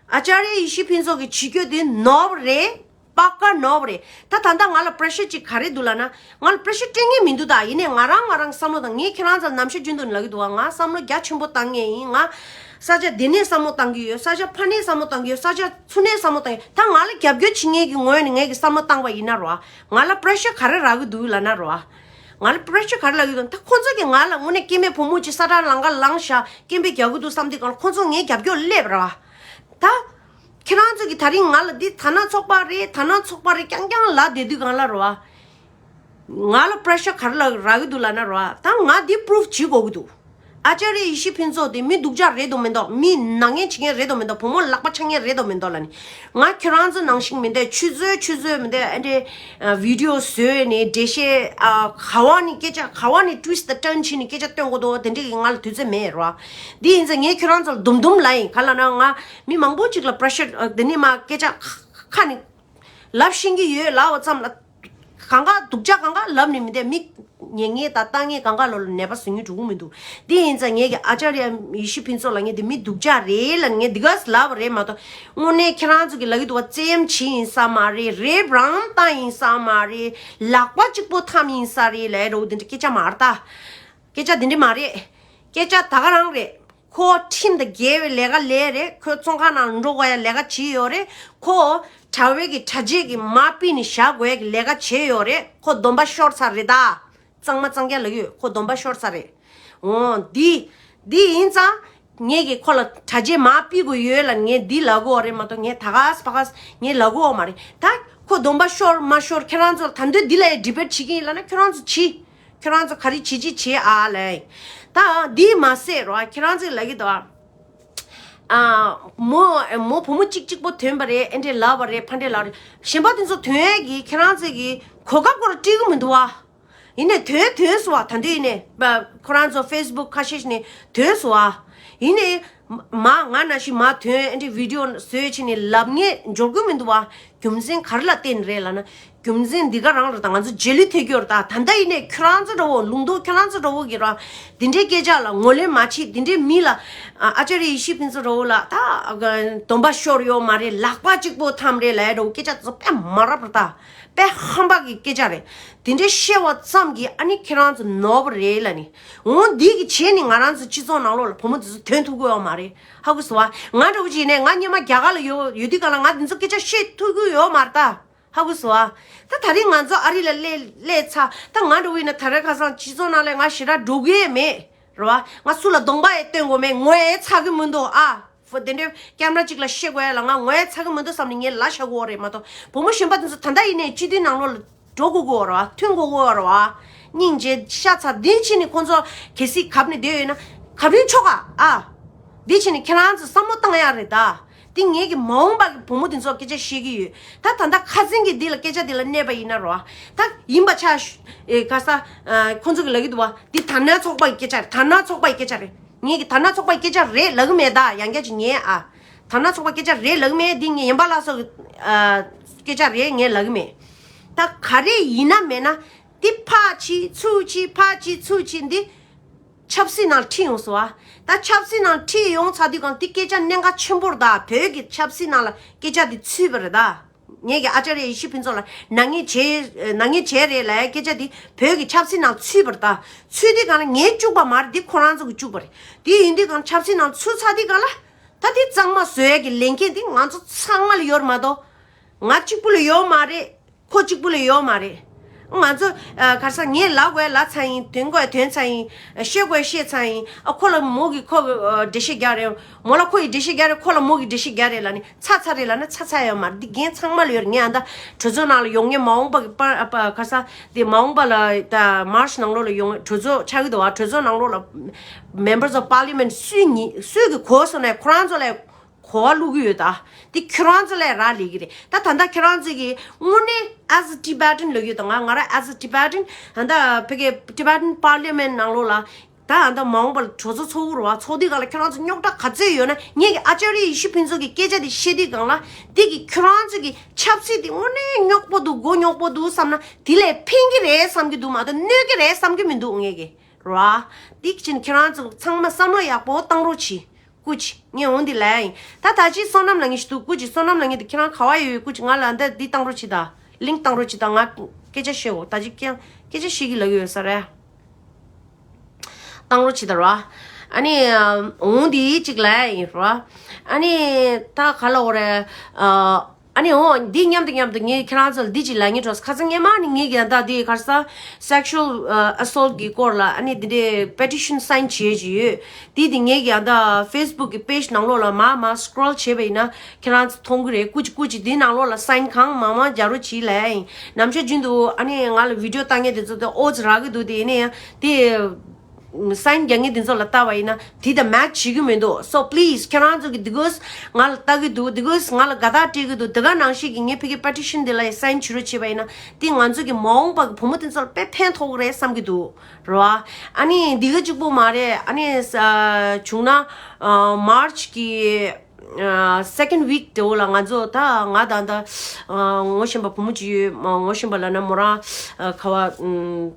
ཨ། ཨ་ཅཱརྱ་ཡེ་ཤེས་ཕུན་ཚོགས་ཀྱི་བྱེད་སྤྱོད་འདི་ནོར་བ་རེད། པ་ཀ་ནོར་བ་རེད། ད་ད་ལྟ་ང་ལ་པེ་རེ་ཤར་ཅིག་ག་རེ་འདུག་ལབ་ན། ང་ལ་པེ་རེ་ཤར་སྤྲད་མཁན་མི་འདུག་ད། ཡིན་ནའི་ང་རང་ང་རང་བསམ་བློ་བཏང་། ངས་ཁྱེད་རང་ཚོ་ལ་ནམ་ཞག་རྒྱུན་དུ་ལབ་ཀྱི་འདུག་བ། ང་བསམ་བློ་རྒྱ་ཆེན་པོ་བཏང་མཁན་ཡིན། ང་ས་ཆ་འདི་ནས་བསམ་བློ་བཏང་གི་ཡོད། ས་ཆ་ཕ་ནས་བསམ་བློ་བཏང་གི་ཡོད། ས་ཆ་ཚུར་ནས་བསམ་བློ་བཏང་གི་ཡོད། ད་ང་ལ་རྒྱབ་སྐྱོར་བྱེད་མཁན་གྱི་ངོས་ནས་ངས་ཀྱི་བསམ་བློ་བཏང་བ་ཡིན་ན་རོ། ང་ལ་པེ་རེ་ཤར་ག་རེ་རག་གི་འདུག་ལབ་ན་རོ། ང་ལ་པེ་རེ་ཤར་ག་རེ་ལབ་ཀྱི་འདུག་ད་ཁོ་ཚོ་གིས་ང་ལ་དངོས་གནས་སྐྱེ་དམན་བུ་མོ་ཅིག་ས་ཁྲ་ལམ་ཁ་ལངས་ཤག་སྐད་འབོད་རྒྱག་གི་འདུག་བསམ་དུས་གང་ལ་ཁོ་ཚོ་ངའི་རྒྱབ་སྐྱོར་སླེབས་ར་བ། ད་ཁྱེད་རང་ཚོ་གིས་ད་རིང་ང་ལ་འདི་དར་ནག་ཚོགས་པ་རེད། དར་ནག་ཚོགས་པ་རེད་རྐྱང་རྐྱང་ལབ་བསྡད་དུས་གང་ལ་ར་བ། ང་ལ་པེ་རེ་ཤར་ག་རེ་ལ་རག་གི་འདུག་ལབ་ན་ར་བ། ད་ང་འདི་པུ་རུབ་བྱེད་དགོས་ཀྱི་འདུག་ཨ་ཅཱརྱ་ཡེ་ཤེས་ཕུན་ཚོགས་དེ་མི་སྡུག་ཅག་རེད་དོ་མི་འདུག་མི་ནག་ཉེས་བྱེད་མཁན་རེད་དོ་མི་འདུག་བུ་མོ་ལག་པ་འཆང་མཁན་རེད་དོ་མི་འདུག་ལབ་ནི། ང་ཁྱོད་རང་ཚོ་ནང་བཞིན་མི་འདུག་ཆུ་ཚོད་ཆུ་ཚོད་མི་འདུག་ཨ་འདྲེ་ཨ་བི་ཌི་ཡོ་བཟོས་ནས་འགྲེལ་བཤད་ཨ་ག་བ་ནི་སྐད་ཆ་ག་བ་ནི་ཊུ་ཝིསི་ཊི་ཊར་ན་བྱས་ནས་སྐད་ཆ་སྟོན་དགོས་འདུག་དེ་འདྲ་གི་ང་ལ་དུས་ཚོད་མེད་རོ། འདི་ཡིན་ཙང་ངས་ཁྱོད་རང་ཚོ་ལ་དུམ་དུམ་ལབ་ཡིན། ག་ལབ་ན་ང་མི་མང་པོ་ཅིག་ལ་པེ་རེ་ཤར་ཨ་འདི་ནི་མ་སྐད་ཆ་ཁ་ནི། ལབ་ཤེས་ཀྱི་ཡོད་ལབ་པ་ཙམ་ལ། གང་ག་སྡུག་ཅག་གང་ག་ལབ་ནི་མི་འདུག་མི་ཉན་མཁན་དང་ལྟ་མཁན་གང་ག་ལོ་ལ་ནད་པ་བཟོ་མཁན་འགྲོ་གི་མི་འདུག་དེ་ཡིན་ཙང་ངས་ཀྱི་ཨ་ཅཱརྱ་ཡེ་ཤེས་ཕུན་ཚོགས་ལབ་མཁན་དེ་མི་སྡུག་ཅག་རེད་ལབ་ངས་འདི་ག་ལབ་པ་རེད་མ་གཏོགས། དངོས་གནས་ཁྱེད་རང་ཚོ་གི་ལབ་ཀྱི་འདུག་བ། བཙན་གཡེམ་བྱས་ཡིན་ས་མ་རེད། རེབ་རང་བཏང་ཡིན་ས་མ་རེད། ལག་པ་གཅིག་པོ་འཐམས་ཡིན་ས་རེད་ལབ་རོ། དེ་འདྲ་སྐད་ཆ་མ་རེད་ད། སྐད་ཆ་དེ་འདྲ་མ་རེད། སྐད་ཆ་ད་ག་རང་རེད། ཁོ་ཁྲིམས་དང་འགལ་བའི་ལས་ཀ་ལས་རེད། ཁོ་བཙོན་ཁང་ནང་འགྲོ་དགོས་ཡ་ལས་ཀ་བྱས་ཡོད་རེད། ཁོ་གྲྭ་པའི་གི་གྲྭ་ཆས་ཀྱི་མ་ཕུད་ནས་བཞག་དགོས་ཡ་གི་ལས་ཀ་བྱས་ཡོད་རེད། ཁོ་སྡོམ་པ་ཤོར་ཚར་རེད་ད། གཙང་མ་གཙང་རྐྱང་ལབ་ཡོད། ཁོ་སྡོམ་པ་ཤོར་ཚར་རེད། འོ་འདི་འདི་ཡིན་ཙང་། ངས་ཀྱི་ཁོ་ལ་གྲྭ་ཆས་མ་ཕུད་དགོས་ཡོད་ལ་ངས་འདི་ལབ་དགོས་རེད་མ་གཏོགས་ངས་ད་ག་ས་ཕ་ག་ས་ངས་ལབ་དགོས་མ་རེད་ད། ཁོ་སྡོམ་པ་ཤོར་མ་ཤོར་ཁྱེད་རང་ཚོ་ད་འདོད་འདི་ལ་ཡ་ཌི་བེཊ་བྱེད་ཀྱི་ཡིན་ལབ་ན་ཁྱེད་རང་ཚོ་བྱེད། ཁྱོད་རང་ཚོ་ག་རེ་བྱེད་ཅི་བྱེད་ཨ་ལས། ད་འདི་མ་ཟད་རོ་ཁྱེད་རང་ཚོས་ལབ་ཀྱི་འདུག་ཨ། མོ་མོ་བུ་མོ་གཅིག་གཅིག་པོ་ཐོན་པ་རེད། ཨེ་འདྲས་ལབ་པ་རེད། ཕ་འདྲས་ལབ་རེད། གཞན་པ་དེ་ཚོ་ཐོན་ཡས་ཀྱི་ཁྱེད་རང་ཚོས་ཀྱི་གོ་སྐབས་སྐོར་སྤྲད་གི་མི་འདུག་ཨ། ཡིན་ནའི་ཐོན་ཐོན་སོང་ཨ། ད་འདི་ཡིན་ནའི་ཁོ་རང་ཚོ་ཕེ་སི་བུག་ཁ་ཤས་ཤིག་ནས་ཐོན་སོང་ཨ། ཡིན་ནའི་མ་ང་ནང་བཞིན་མ་ཐོན་ཨེ་འདྲས་བི་ཌི་ཡོ་བཟོས་བྱས་ནས་ལབ་མཁན་འབྱོར་གི་མི་འདུག་ཨ། རྒྱུ་མཚན་ག་རེ་ལ་བརྟེན་རེད་ལབ་ན། རྒྱུ་མཚན་འདི་ག་རང་རེད་ད། ང་ཚོ་རྗེས་ལུས་ཐེབས་ཀྱི་ཡོད་རེད་ད། ད་ལྟ་ཡིན་ནའི་ཁྱོད་རང་ཚོ་འདྲ་བོ་ལུང་རྟོགས་ཁྱོད་རང་ཚོ་འདྲ་བོ་གི་ར། འདི་འདྲའི་སྐད་ཆ་ལ་ངོས་ལེན་མ་བྱེད། འདི་འདྲའི་མི་ལ་ཨ་ཨ་ཅཱརྱ་ཡེ་ཤེས་ཕུན་ཚོགས་འདྲ་བོ་ལ་ད་སྡོམ་པ་ཤོར་ཡོད་མ་རེད། ལག་པ་གཅིག་པོ་འཐམས་རེད་ལབ་ཡ་འདྲ་བོ་སྐད་ཆ་ཚོ་དཔེ་མ་རབས་རེད་ད། དཔེ་ཧམ་པ་གི་སྐད་ཆ་རེད། འདི་འདྲའི་བཤད་པ་ཙམ་གྱིས་ཨ་ནི་ཁྱེད་རང་ཚོ་ནོར་བ་རེད་ལབ་ནི། འོ་འདི་གི་བྱས་ནི་ང་རང་ཚོ་སྤྱི་ཚོགས་ནང་ལོགས་ལ་བུ་མོ་འདི་ཚོ་ཐོན་ཐུབ་ཀྱི་ཡོད་མ་རེད། ཧ་གོ་སོང་ཨ། ང་འདྲ་བོ་ཅིག་ཡིན་ནའི་ང་སྔོན་མ་རྒྱ་གར་ལ་ཡོད་ཡོད་དུས་ག་ལ་ང་འདི་ཚོ་སྐད་ཆ་བཤད་ཐུབ་ཀྱི་ཡོད་མ་རེད་ད། ཧ་གོ་སོང་ཨ། ད་ད་རིང་ང་ཚོ་ཨ་རི་ལ་སླེབས་སླེབས་ཚར། ད་ང་འདྲ་བོ་ཡིན་ན་ད་རེས་ཁ་སང་སྤྱི་ཚོགས་ནང་ལ་ང་ཞེ་དྲག་འགྲོ་གི་ཡས་མེད། རེད་བ། ང་སུ་ལ་གདོང་པ་ཡང་སྟོན་དགོས་མེད། ངོ་ཡང་ཚ་གི་མི་འདུག་ཨ། ཧྥོ་དེ་འདྲའི་ཀེམ་ར་གཅིག་ལ་བཤད་དགོས་ཡ་ལ་ང་ངོ་ཡང་ཚ་གི་མི་འདུག་བསམ་ནས་ངས་ལབ་བཞག་གི་ཡོད་རེད་མ་གཏོགས། བུ་མོ་གཞན་པ་དེ་ཚོ་ད་ལྟ་ཡིན་ནའི་སྤྱི་འཐུས་ནང་ལོགས་ལ་འགྲོ་དགོས་ཀྱི་ཡོད་རེད་བ། ཐོན་དགོས་ཀྱི་ཡོད་རེད་བ། སྙིང་རྗེ་ཤ་ཚ། འདི་ཕྱིན་ནས་ཁོང་ཚོ་གལ་སྲིད་གབ་ནས་བསྡད་ཡོད་ན་གབ་རིན་ཆོག་ག་ཨ། འདི་ཕྱིན་ནས་ཁྱེད་རང་ཚོ་བསམ་བློ་བཏང་ཡ་རེད་ད། འདི་ངེད་ཀྱི་མ་འོངས་པ་གི་བུ་མོ་དེ་ཚོ་སྐད་ཆ་བཤད་ཀྱི་ཡོད། ད་ད་ལྟ་ཁ་སང་གི་འདི་ལ་སྐད་ཆ་འདི་ལ་གནས་པ་ཡིན་ན་རོ། ད་ཡིན་པ་ཆ་ཤ་ཨེ་ག་ས་ཨ་ཁོང་ཚོ་གི་ལབ་ཀྱི་འདུག་བ། འདི་དར་ནག་ཚོགས་པ་ཡི་སྐད་ཆ་རེད། དར་ནག་ཚོགས་པ་ཡི་སྐད་ཆ་རེད། ངེད་ཀྱི་དར་ནག་ཚོགས་པ་ཡི་སྐད་ཆ་རེད་ལབ་ཀྱི་མེད་ད། ཡང་བསྐྱར་ཅིག་ཉན་ཨ། དར་ནག་ཚོགས་པ་སྐད་ཆ་རེད་ལབ་ཀྱི་མེད། འདི་ངས་ཡན་པ་ལགས་སོགས་ཀྱི་ཨ་སྐད་ཆ་རེད་ངས་ལབ་ཀྱི་མེད། ད་ག་རེ་ཡིན་ན་མེད་ན་འདི་ཕར་ཕྱིན་ཚུར་ཕྱིན་ཕར་ཕྱིན་ཚུར་ཕྱིན་འདི། ཆབ་སྲིད་ནང་ཁྲིད་ཡོང་སོང་བ། ད་ཆབ་སྲིད་ནང་ཁྲིད་ཡོང་ཚར་དུས་གང་དེ་སྐད་ཆ་གནད་འགག་ཆེན་པོ་རེད་ད། བོད་ཀྱི་ཆབ་སྲིད་ནང་ལ་སྐད་ཆ་དེ་ཚུད་པ་རེད་ད། ངེད་ཀྱི་ཨ་ཅཱརྱ་ཡེ་ཤེས་ཕུན་ཚོགས་ལ་ནག་ཉེས་བྱས་ནག་ཉེས་བྱས་རེད་ལབ་ཡ་སྐད་ཆ་དེ་བོད་ཀྱི་ཆབ་སྲིད་ནང་ཚུད་པ་རེད་ད། ཚུད་དུས་གང་ལ་ངས་བཅུག་པ་མ་རེད། དེ་ཁོ་རང་ཚོ་གིས་བཅུག་པ་རེད། དེ་ཡིན་དུས་གང་ཆབ་སྲིད་ནང་ཚུད་ཚར་དུས་གང་ལ་ད་དེ་གཙང་མ་བཟོ་ཡ་གི་ལས་འགན་དེ་ང་ཚོ་ཚང་མ་ལ་ཡོད་རེད་མ་གཏོགས། ང་གཅིག་པུ་ལ་ཡོད་མ་རེད། ཁོ་གཅིག་པུ་ལ་ཡོད་མ་རེད། ང་ཚོ་ཨ་ག་རེ་ཟེར། ངས་ལབ་དགོས་ལབ་ཚར་ཡིན། འདོན་དགོས་འདོན་ཚར་ཡིན། ཨ་བཤད་དགོས་བཤད་ཚར་ཡིན། ཨ་ཁོ་ལ་མོ་གིས་ཁོ་གི་ཨ་འགྲེལ་བཤད་རྒྱག་རེད། མོ་ལ་ཁོ་ཡིས་འགྲེལ་བཤད་རྒྱག་རེད། ཁོ་ལ་མོ་གིས་འགྲེལ་བཤད་རྒྱག་རེད་ལབ་ནས་ཚར་ཚར་རེད་ལབ་ན་ཚར་ཚར་ཡོད་མ་རེད། འདི་འགན་ཚང་མ་ལ་ཡོད་རེད། ངས་ཨ་ད་གྲོས་ཚོགས་ནང་ལ་ཡོང་མཁན་མ་འོངས་པ་གི་པ་ཨ་པ་ག་རེ་ཟེར། དེ་མ་འོངས་པ་ལ་ད་མར་ཆི་ནང་ལོགས་ལ་ཡོང་གྲོས་ཚོགས་ཆགས་ཀྱི་འདུག་བ། གྲོས་ཚོགས་ནང་ལོགས་ལ་Members of Parliament སུས་ཉི་སུས་གི་གོ་སོང་ནས་ཁོ་རང་ཚོ་ལ་གོ་བ་བླུག་གི་ཡོད། ད་དེ་ཁྱོད་རང་ཚོ་ལ་རག་ལས་ཀྱི་རེད། ད་ད་ལྟ་ཁྱོད་རང་ཚོ་གི་དངོས་གནས་as a Tibetan ལབ་ཡོད་ད། ང་ང་རང་as a Tibetan ད་ལྟ་ཕ་གི་Tibetan Parliament ནང་ལོགས་ལ་ད་ད་ལྟ་མ་འོངས་པ་ལ་གྲོས་ཚོགས་ཚོགས་ཀྱི་རེད་བ། ཚོགས་དུས་སྒང་ལ་ཁྱོད་རང་ཚོ་རྙོག་དྲ་ག་ཚོད་ཡོད་ན། ངེད་ཀྱི་ཨ་ཅཱརྱ་ཡེ་ཤེས་ཕུན་ཚོགས་ཀྱི་སྐད་ཆ་དེ་བཤད་དུས་སྒང་ལ་དེ་གི་ཁྱོད་རང་ཚོ་གི་ཆབ་སྲིད་དེ་དངོས་གནས་རྙོག་པོ་འདུག་མགོ་རྙོག་པོ་འདུག་བསམ་ན་དེ་ལས་ཕན་གྱི་རེད་བསམ་གྱི་འདུག་མ་གཏོགས་གནོད་ཀྱི་རེད་བསམ་གྱི་མི་འདུག་ངེད་ཀྱི་རེད་བ། དེ་ཕྱིན་ཁྱེད་རང་ཚོ་ཚང་མ་བསམ་བློ་ཡག་པོ་བཏང་རོགས་གྱིས། སྐུ་མཁྱེན། ངས་འོ་འདི་ལབ་ཡིན། ད་ད་ཅི་བསོད་ནམས་ལགས་ངས་ཞུ་འདུག་སྐུ་མཁྱེན། བསོད་ནམས་ལགས་ངས་འདི་ཁྱེད་རང་ག་བ་ཡོད། སྐུ་མཁྱེན། ང་ལ་འདི་འདི་བཏང་རོགས་གྱིས་ད། ལིང་ཀི་བཏང་རོགས་གྱིས་ད། ང་སྐད་ཆ་བཤད་འོ། ད་ཅི་ཀྱང་སྐད་ཆ་བཤད་ཀྱི་ལབ་ཡོད་ས་རེད། བཏང་རོགས་གྱིས་ད་ར། ཨ་ནི་འོ་འདི་གཅིག་ལབ་ཡིན་ར། ཨ་ནི་ད་ག་ལ་འོ་རེད། ཨ་ནི་འོ་འདི་མཉམ་དུ་མཉམ་དུ་ངས་ཁྱེད་རང་ཚོ་ལ་འདི་གཅིག་ལབ་སྙིང་འདོད། ཁ་སང་སྔོན་མ་ནས་ངས་ཀྱང་ད་འདི་ག་རེ་ཟེར། Sexual ཨ་assault གི་སྐོར་ལ་ཨ་ནི་འདི་འདྲའི་petition sign བྱས་ཀྱི་ཡོད། འདི་འདི་ངས་ཀྱང་ད་Facebook གི་page ནང་ལོགས་ལ་མར་མར་scroll བྱས་པ་ཡིན་ན་ཁྱེད་རང་ཚོ་མཐོང་གི་རེད། སྐུ་མཁྱེན་སྐུ་མཁྱེན། འདི་ནང་ལོགས་ལ་sign གང་མང་མང་རྒྱག་རོགས་གྱིས་ལབ་ཡིན། ནམ་ཞག་རྒྱུན་དུ་ཨ་ནི་ང་ལ་video བཏང་མཁན་དེ་ཚོ་དེ་ཨོ་ཙི་རག་གི་འདུག་དེ་ཡིན་ན་ཡང་དེ་sign རྒྱག་མཁན་དེ་ཚོ་ལ་ལྟ་བ་ཡིན་ན་དེ་དང་match བྱེད་ཀྱི་མི་འདུག So please ཁྱེད་རང་ཚོ་གི་འདི་གོས་ང་ལ་ལྟ་གི་འདུག་འདི་གོས་ང་ལ་དགའ་རྟགས་སྤྲད་གི་འདུག་དེ་ག་ནང་བཞིན་གྱི་ངས་ཕ་གི་petition འདི་ལ་sign བྱེད་རོགས་བྱས་པ་ཡིན་ན་དེ་ང་ཚོ་གི་མ་འོངས་པ་གི་བུ་མོ་དེ་ཚོ་ལ་དཔེ་ཕན་ཐོགས་གི་རེད་བསམ་གྱི་འདུག་རེད་བ། ཨ་ནི་འདི་ག་གཅིག་པོ་མ་རེད། ཨ་ནི་ས་བྱུང་ན་ཨ་March གི་ཨ་second week དེ་འོ་ལ་ང་ཚོ་ད་ང་ད་ད་ཨ་ངོ་ཤེས་པ་བུ་མོ་གཅིག་ཡོད། ཨ་ངོ་ཤེས་པ་ལབ་ན་མོ་རང་ཨ་ག་བ་ཨམ།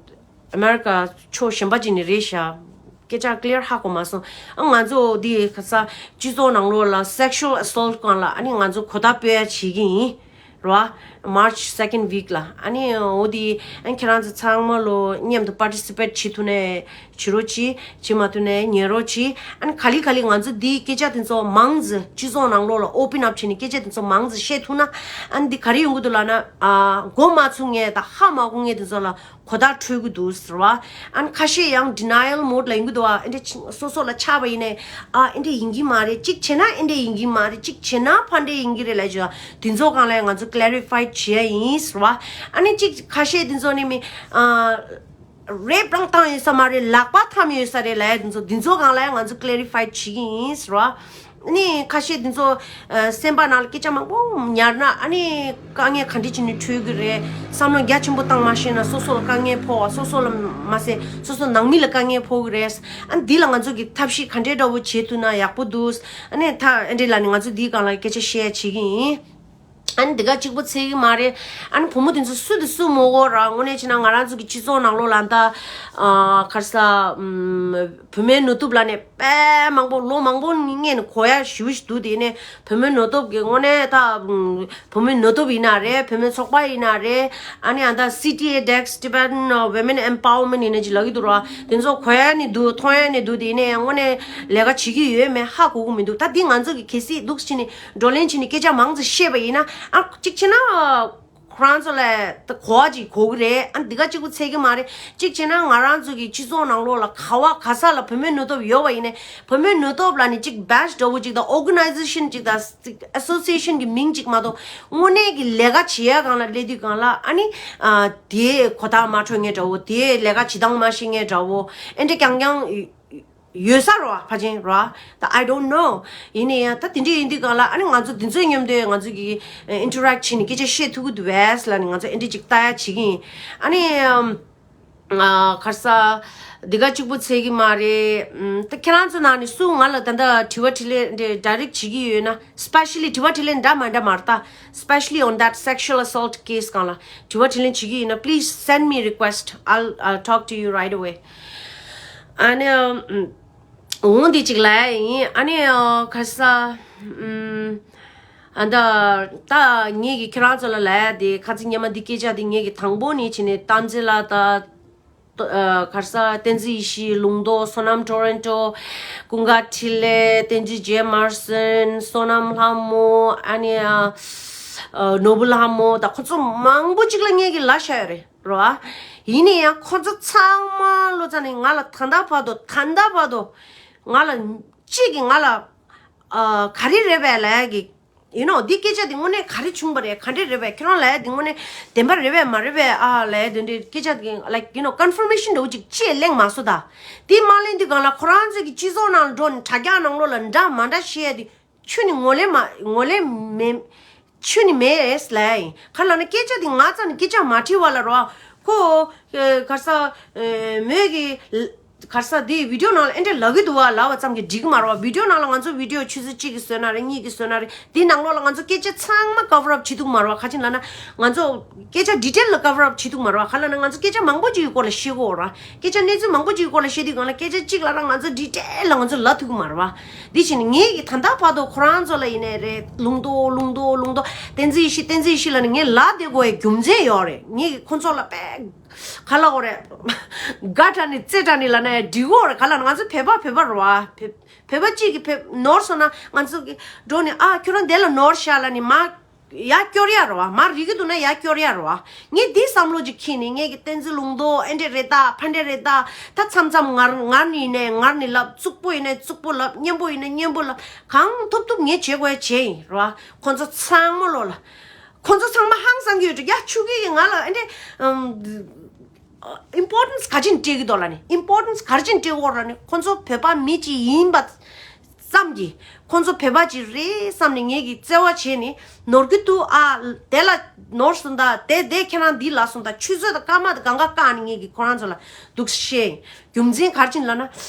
ཨ་མེ་རི་ཀ་ཕྱོགས་གཞན་པ་ཅིག་ནས་རེད་ཤག་སྐད་ཆ་clear ཧ་གོ་མ་སོང་། ཨ་ང་ཚོ་འདི་ག་ས་སྤྱི་ཚོགས་ནང་ལོགས་ལ་sexual assault སྒང་ལ་ཨ་ནི་ང་ཚོ་གོ་བརྡ་སྤོ་ཡ་བྱེད་ཀྱི་ཡིན་ར། March second week ལ་ཨ་ནི་འོ་འདི་ཨ་ཁྱེད་རང་ཚོ་ཚང་མ་ལོ་མཉམ་དུ་participate བྱེད་ཐུབ་ནས་བྱེད་རོགས་གྱིས། བྱེད་མ་ཐུབ་ནས་ཉན་རོགས་གྱིས། ཨ་ནི་ག་ལེ་ག་ལེ་ང་ཚོ་འདི་སྐད་ཆ་དེ་ཚོ་མང་ཙམ་སྤྱི་ཚོགས་ནང་ལོགས་ལ་open up བྱས་ནས་སྐད་ཆ་དེ་ཚོ་མང་ཙམ་བཤད་ཐུབ་ན་ཨ་ནི་འདི་ག་རེ་ཡོང་གི་འདུག་ལབ་ན་ཨ་མགོ་མ་ཚོས་མཁན་དང་ཧ་མ་གོ་མཁན་དེ་ཚོ་ལ་གོ་བརྡ་འཕྲོད་ཀྱི་འདུག་ཟེར་བ། ཨ་ནི་ཁ་ཤས་ཡང་denial mode ལ་ཡོང་གི་འདུག་བ། ཨེ་འདྲ་ཅིག་སོ་སོ་ལ་ཆགས་པ་ཡིན་ནའི་ཨ་ཨེ་འདྲ་ཡིན་གྱི་མ་རེད། གཅིག་བྱས་ན་ཨེ་འདྲ་ཡིན་གྱི་མ་རེད། གཅིག་བྱས་ན་ཕར་འདྲ་ཡིན་གྱི་རེད་ལབ་བྱས། དེ་ཚོ་སྒང་ལ་ང་ཚོ་clarify བྱེད་ཡ་ཡིན་ཟེར་བ། ཨ་ནི་གཅིག་ཁ་ཤས་དེ་ཚོ་ནི་མི་ཨ་rape རང་བཏང་ཡོད་ས་མ་རེད། ལག་པ་འཐམ་ཡོད་ས་རེད་ལབ་ཡ་དེ་ཚོ་དེ་ཚོ་སྒང་ལ་ང་ཚོ་clarify བྱེད་ཀྱི་ཡིན་ཟེར་བ། ཨ་ནི་ཁ་ཤས་འདི་ཚོ་ཨ་སེམས་པ་ནང་ལ་སྐད་ཆ་མང་པོ་ཉར་ན་ཨ་ནི་དཀའ་ངལ་ག་འདྲ་ཅིག་ནས་འཕྲོད་ཀྱི་རེད། བསམ་བློ་རྒྱ་ཆེན་པོ་བཏང་མ་ཤེས་ན་སོ་སོ་ལ་དཀའ་ངལ་ཕོག་པ། སོ་སོ་ལ་མ་ཟད་སོ་སོ་ནང་མི་ལ་དཀའ་ངལ་ཕོག་གི་རེད། ཨ་ནི་འདི་ལ་ང་ཚོ་གི་ཐབས་ཤེས་ག་འདྲའི་འདྲ་བོ་བྱེད་ཐུབ་ན་ཡག་པོ་འདུག་ཨ་ནི་ད་ཨ་འདྲས་ལ་ནི་ང་ཚོ་འདིའི་སྒང་ལ་སྐད་ཆ་བཤད་ཡ་བྱེད་ཀྱི་ཡིན། ཨ་ནི་འདི་ག་གཅིག་པོ་ཚད་ཀྱི་མ་རེད། ཨ་ནི་བུ་མོ་དེ་ཚོ་སུ་དང་སུ་མོ་གོ་ར། དངོས་གནས་བྱས་ན་ང་རང་ཚོ་གི་སྤྱི་ཚོགས་ནང་ལོགས་ལ་ད་ཨ་ག་རེ་ཟེར་ཨམ། བུད་མེད་ནུས་སྟོབས་ལབ་ནས་དཔེ་མང་པོ་ལོ་མང་པོ་སྔོན་ནས་གོ་ཡ་ཞེ་པོ་ཞིག་འདུག་དེ་ནས་བུད་མེད་ནུས་སྟོབས་ཀྱི་དངོས་གནས་ད་ཨམ། བུད་མེད་ནུས་སྟོབས་ཡིན་ན་རེད། བུད་མེད་ཚོགས་པ་ཡིན་ན་རེད། ཨ་ནི་ཨ་ད་City Adex Tibetan Women Empowerment ཡིན་ན་ཅིག་ལབ་ཀྱི་འདུག་ར། དེ་ཚོ་གོ་ཡ་ནི་འདུག་མཐོང་ཡ་ནི་འདུག་དེ་ནས་དངོས་གནས་ལས་ཀ་བྱེད་ཀྱི་ཡོད་མེད་ཧ་གོ་གི་མི་འདུག་ད་འདི་ང་ཚོ་གི་གལ་སྲིད་འདུག་ཕྱིན་ནས་བགྲོ་གླེང་བྱས་ནས་སྐད་ཆ་མང་ཙམ་བཤད་པ་ཡིན་ན་ཨ་གཅིག་བྱས་ན་ཁོ་རང་ཚོ་ལ་ད་གོ་བ་ཅིག་གོ་གི་རེད། ཨ་འདི་ག་གཅིག་པོ་ཚད་ཀྱི་མ་རེད། གཅིག་བྱས་ན་ང་རང་ཚོ་གི་སྤྱི་ཚོགས་ནང་ལོགས་ལ་ག་བ་ག་ས་ལ་བུད་མེད་ནུས་སྟོབས་ཡོད་པ་ཡིན་ནའི་བུད་མེད་ནུས་སྟོབས་ལ་ནི་གཅིག་badge འདྲ་བོ་གཅིག་དང་organization གཅིག་དང་association གི་མིང་གཅིག་མ་གཏོགས་དངོས་གནས་ཀྱི་ལས་ཀ་བྱེད་ཡ་སྒང་ལ་སླེབས་དུས་སྒང་ལ་ཨ་ནི་ཨ་དེའི་གོ་བརྡ་མ་འཕྲོད་མཁན་འདྲ་བོ། དེའི་ལས་ཀ་བྱེད་སྟངས་མ་ཤེས་མཁན་འདྲ་བོ་ཨེ་འདྲ་རྐྱང་རྐྱང་ཡོད་ས་རེད་བ། ཕལ་ཆེར་རེད་བ། ད་I don't know། ཡིན་ན་ཡང་ད་དེ་འདྲ་ཡིན་དུས་སྒང་ལ་ཨ་ནི་ང་ཚོ་འདི་ཚོའི་མཉམ་དུ་ང་ཚོ་གི་interact བྱས་ནས་སྐད་ཆ་བཤད་ཐུབ་ཀྱི་འདུག་བས་ལབ་ནས་ང་ཚོ་ཨེ་འདྲ་ཅིག་ལྟ་ཡ་བྱེད་ཀྱི་ཡིན། ཨ་ནི་ཨམ། ཨ་ག་རེ་ཟེར། འདི་ག་གཅིག་པོ་ཚད་ཀྱི་མ་རེད། ཨམ། ད་ཁྱེད་རང་ཚོ་ནང་ནས་སུ་ང་ལ་ད་ལྟ་དྲི་བ་དྲིས་ལན་འདི་direct བྱེད་ཀྱི་ཡོད་ན། Especially དྲི་བ་དྲིས་ལན་འདྲ་མ་འདྲ་མ་རེད་ད། Especially on that sexual assault case སྒང་ལ་དྲི་བ་དྲིས་ལན་བྱེད་ཀྱི་ཡོད་ན། Please send me request. I'll, I'll talk to you right away. ཨ་ནི་ཨམ། འོང་འདི་གཅིག་ལབ་ཡ་ཡིན། ཨ་ནི་ཨ་ག་རེ་ཟེར། ཨམ། ཨ་ད་ད་ངེད་ཀྱིས་ཁྱེད་རང་ཚོ་ལ་ལབ་ཡ་དེ་ཁ་ཚིག་སྔོན་མ་འདི་སྐད་ཆ་དེ་ངེད་ཀྱིས་དང་པོ་ནས་བྱས་ནས་བསྟན་འཛིན་ལགས་དང་། ཨ་ག་རེ་ཟེར། བསྟན་འཛིན་ཡེ་ཤེས་ལུང་རྟོགས། བསོད་ནམས་ཊོ་རོན་ཊོ། ཀུན་དགའ་འཕྲིན་ལས། བསྟན་འཛིན་ཇེ་མར་སན། བསོད་ནམས་ལྷ་མོ། ཨ་ནི་ཨ། ནོ་བུ་ལྷ་མོ་དང་ཁོ་ཚོ་མང་པོ་ཅིག་ལ་ངེད་ཀྱི་ལ་ཤ་ཡོད་རེད་རོ། ཡིན་ནའི་ཡང་ཁོ་ཚོ་ཚང་མ་ལོ་ཙ་ནས་ང་ལ་ད་ལྟ་བར་དུ་ད་ལྟ་བར་དུ་ང་ལ་གཅིག་གིས་ང་ལ་ག་རེ་རེད་པས་ལབ་ཡ་གི། ཡིན་ནོ། འདི་སྐད་ཆ་འདི་དངོས་གནས་ག་རེ་བྱུང་བ་རེད། ག་འདྲས་རེད་པས། ཁྱེད་རང་ལབ་ཡ་འདི་དངོས་གནས་བདེན་པ་རེད་པས་མ་རེད་པས། ཨ་ལབ་ཡ་འདི་འདྲའི་སྐད་ཆ་འདི་like you know confirmation འདྲ་བོ་ཅིག་ཅིག་གླེང་མ་སོང་ད། འདི་མ་གླེང་དུས་སྒང་ལ་ཁོ་རང་ཚོས་ཀྱི་སྤྱི་ཚོགས་ནང་ལ་འགྲོ་ནས་དྲ་རྒྱ་ནང་ལོགས་ལ་འདྲ་མ་འདྲ་བཤད་ཡ་འདི་ཁྱོད་ནི་ངོ་ལེན་མ་ངོ་ལེན་མེད། ཁྱོད་ནི་མེད་ལབ་ཡ་ཡིན། ག་རེ་ལབ་ན་སྐད་ཆ་འདི་ང་རྩ་ནས་སྐད་ཆ་མ་དྲིས་པ་ལ་རོ། ཁོ་ག་རེ་ཟ་མོས་ཀྱི། ག་རེ་ཟ་དེ་བི་ཌིའོ་ནང་ལ་ཨེ་འདྲས་ལབ་ཀྱི་འདུག་བ་ལབ་པ་ཙམ་གྱིས་འགྲིག་གི་མ་རེད་བ། བི་ཌིའོ་ནང་ལ་ང་ཚོ་བི་ཌིའོ་ཆུ་ཚོད་གཅིག་གི་བཟོས་ན་རེད། གཉིས་ཀྱི་བཟོས་ན་རེད། དེའི་ནང་ལོགས་ལ་ང་ཚོ་སྐད་ཆ་ཚང་མ་ཀ་བར་ཨབ་བྱེད་ཐུབ་མ་རེད་བ། ག་ཅི་ལབ་ན་ང་ཚོ་སྐད་ཆ་ཌི་ཊེལ་ལ་ཀ་བར་ཨབ་བྱེད་ཐུབ་མ་རེད་བ། ག་ལབ་ན་ང་ཚོ་སྐད་ཆ་མང་པོ་ཅིག་གི་སྐོར་ལ་བཤད་དགོས་རེད་བ། སྐད་ཆ་གནས་ཚུལ་མང་པོ་ཅིག་གི་སྐོར་ལ་བཤད་དུས་སྒང་ལ་སྐད་ཆ་གཅིག་ལ་རང་ང་ཚོ་ཌི་ཊེལ་ལ་ང་ཚོ་ལབ་ཐུབ་ཀྱི་མ་རེད་བ། དེ་བཞིན་ངེད་ཀྱིས་ད་ལྟ་བར་དུ་ཁོ་རང་ཚོ་ལ་ཡིན་ནའི་རེད། ལུང་རྟོགས་ལུང་རྟོགས་ལུང་རྟོགས་བསྟན་འཛིན་ཡེ་ཤེས་བསྟན་འཛིན་ཡེ་ཤེས་ལབ་ནས་ངས་ལབ་བསྡད་དགོས་པའི་རྒྱུ་མཚན་ཡོད་རེད། ངེད་ཀྱིས་ཁོ་ཚོ་ལ་དཔེ་ག་ལབ་དགོས་རེད། དགའ་དྲགས་ནས་རྩེ་དྲགས་ནས་ལབ་ན་ཡང་འགྲིག་གི་རེད། ག་ལབ་ན་ང་ཚོ་བོད་པ་བོད་པ་རེད་བ། བོད་བོད་པ་གཅིག་གིས་བོད་ནོར་སོང་ན་ང་ཚོ་གི་འགྲོ་ནས་ཨ་ཁྱོད་རང་དེ་ལ་ནོར་ཤག་ལབ་ནས་མར་ཡར་སྐྱོར་ཡ་རེད་བ། མར་རིག་གི་འདུག་ན་ཡར་སྐྱོར་ཡ་རེད་བ། ངས་འདི་བསམ་བློ་ཅིག་འཁྱེར་ནས་ངས་ཀྱི་བསྟན་འཛིན་ལུང་རྟོགས་ཨེ་འདྲས་རེད་ད་ཕ་འདྲས་རེད་ད། ད་མཚམས་མཚམས་ངར་ངར་ནས་ཡིན་ནའི་ངར་ནས་ལབ། རྩུབ་པོ་ཡིན་ནའི་རྩུབ་པོ་ལབ། སྙན་པོ་ཡིན་ནའི་སྙན་པོ་ལབ། གང་ཐུབ་ཐུབ་ངས་བྱེད་དགོས་བྱས་ཡིན་རེད་བ། ཁོ་ཚོ་ཚང་མ་ལོ་ལ། ཁོ་ཚོ་ཚང་མ་ཧང་སང་གི་ཡོད་འགྲོ། ཡ་ཆུ་གི་ང་ལ་ཨེ་འདྲས་ཨིམ་པོར་ཊན་སི་ག་ཅིག་སྤྲད་ཀྱི་འདུག་ལབ་ནས། ཨིམ་པོར་ཊན་སི་ག་ཅིག་སྤྲད་ཀྱི་ཡོད་ལབ་ནས། ཁོ་ཚོ་བོད་པ་མི་གཅིག་ཡིན་པ་ཙམ་གྱིས་ཁོ་ཚོ་བོད་པ་ཅིག་རེད་བསམ་ནས་ངེད་ཀྱིས་བརྩེ་བ་བྱས་ནས་ནོར་གྱི་འདུག་ཨ་དེ་ལ་ནོར་སོང་ད། དེ་དེ་ཁྱེད་རང་འདི་ལབ་སོང་ད། ཆུ་ཚོད་དང་སྐར་མ་དང་གང་ག་བཀག་ནས་ངེད་ཀྱིས་ཁོ་རང་ཚོ་ལ་འདུག་བཤད། རྒྱུ་མཚན་ག་རེ་ཡིན་ལབ་ན།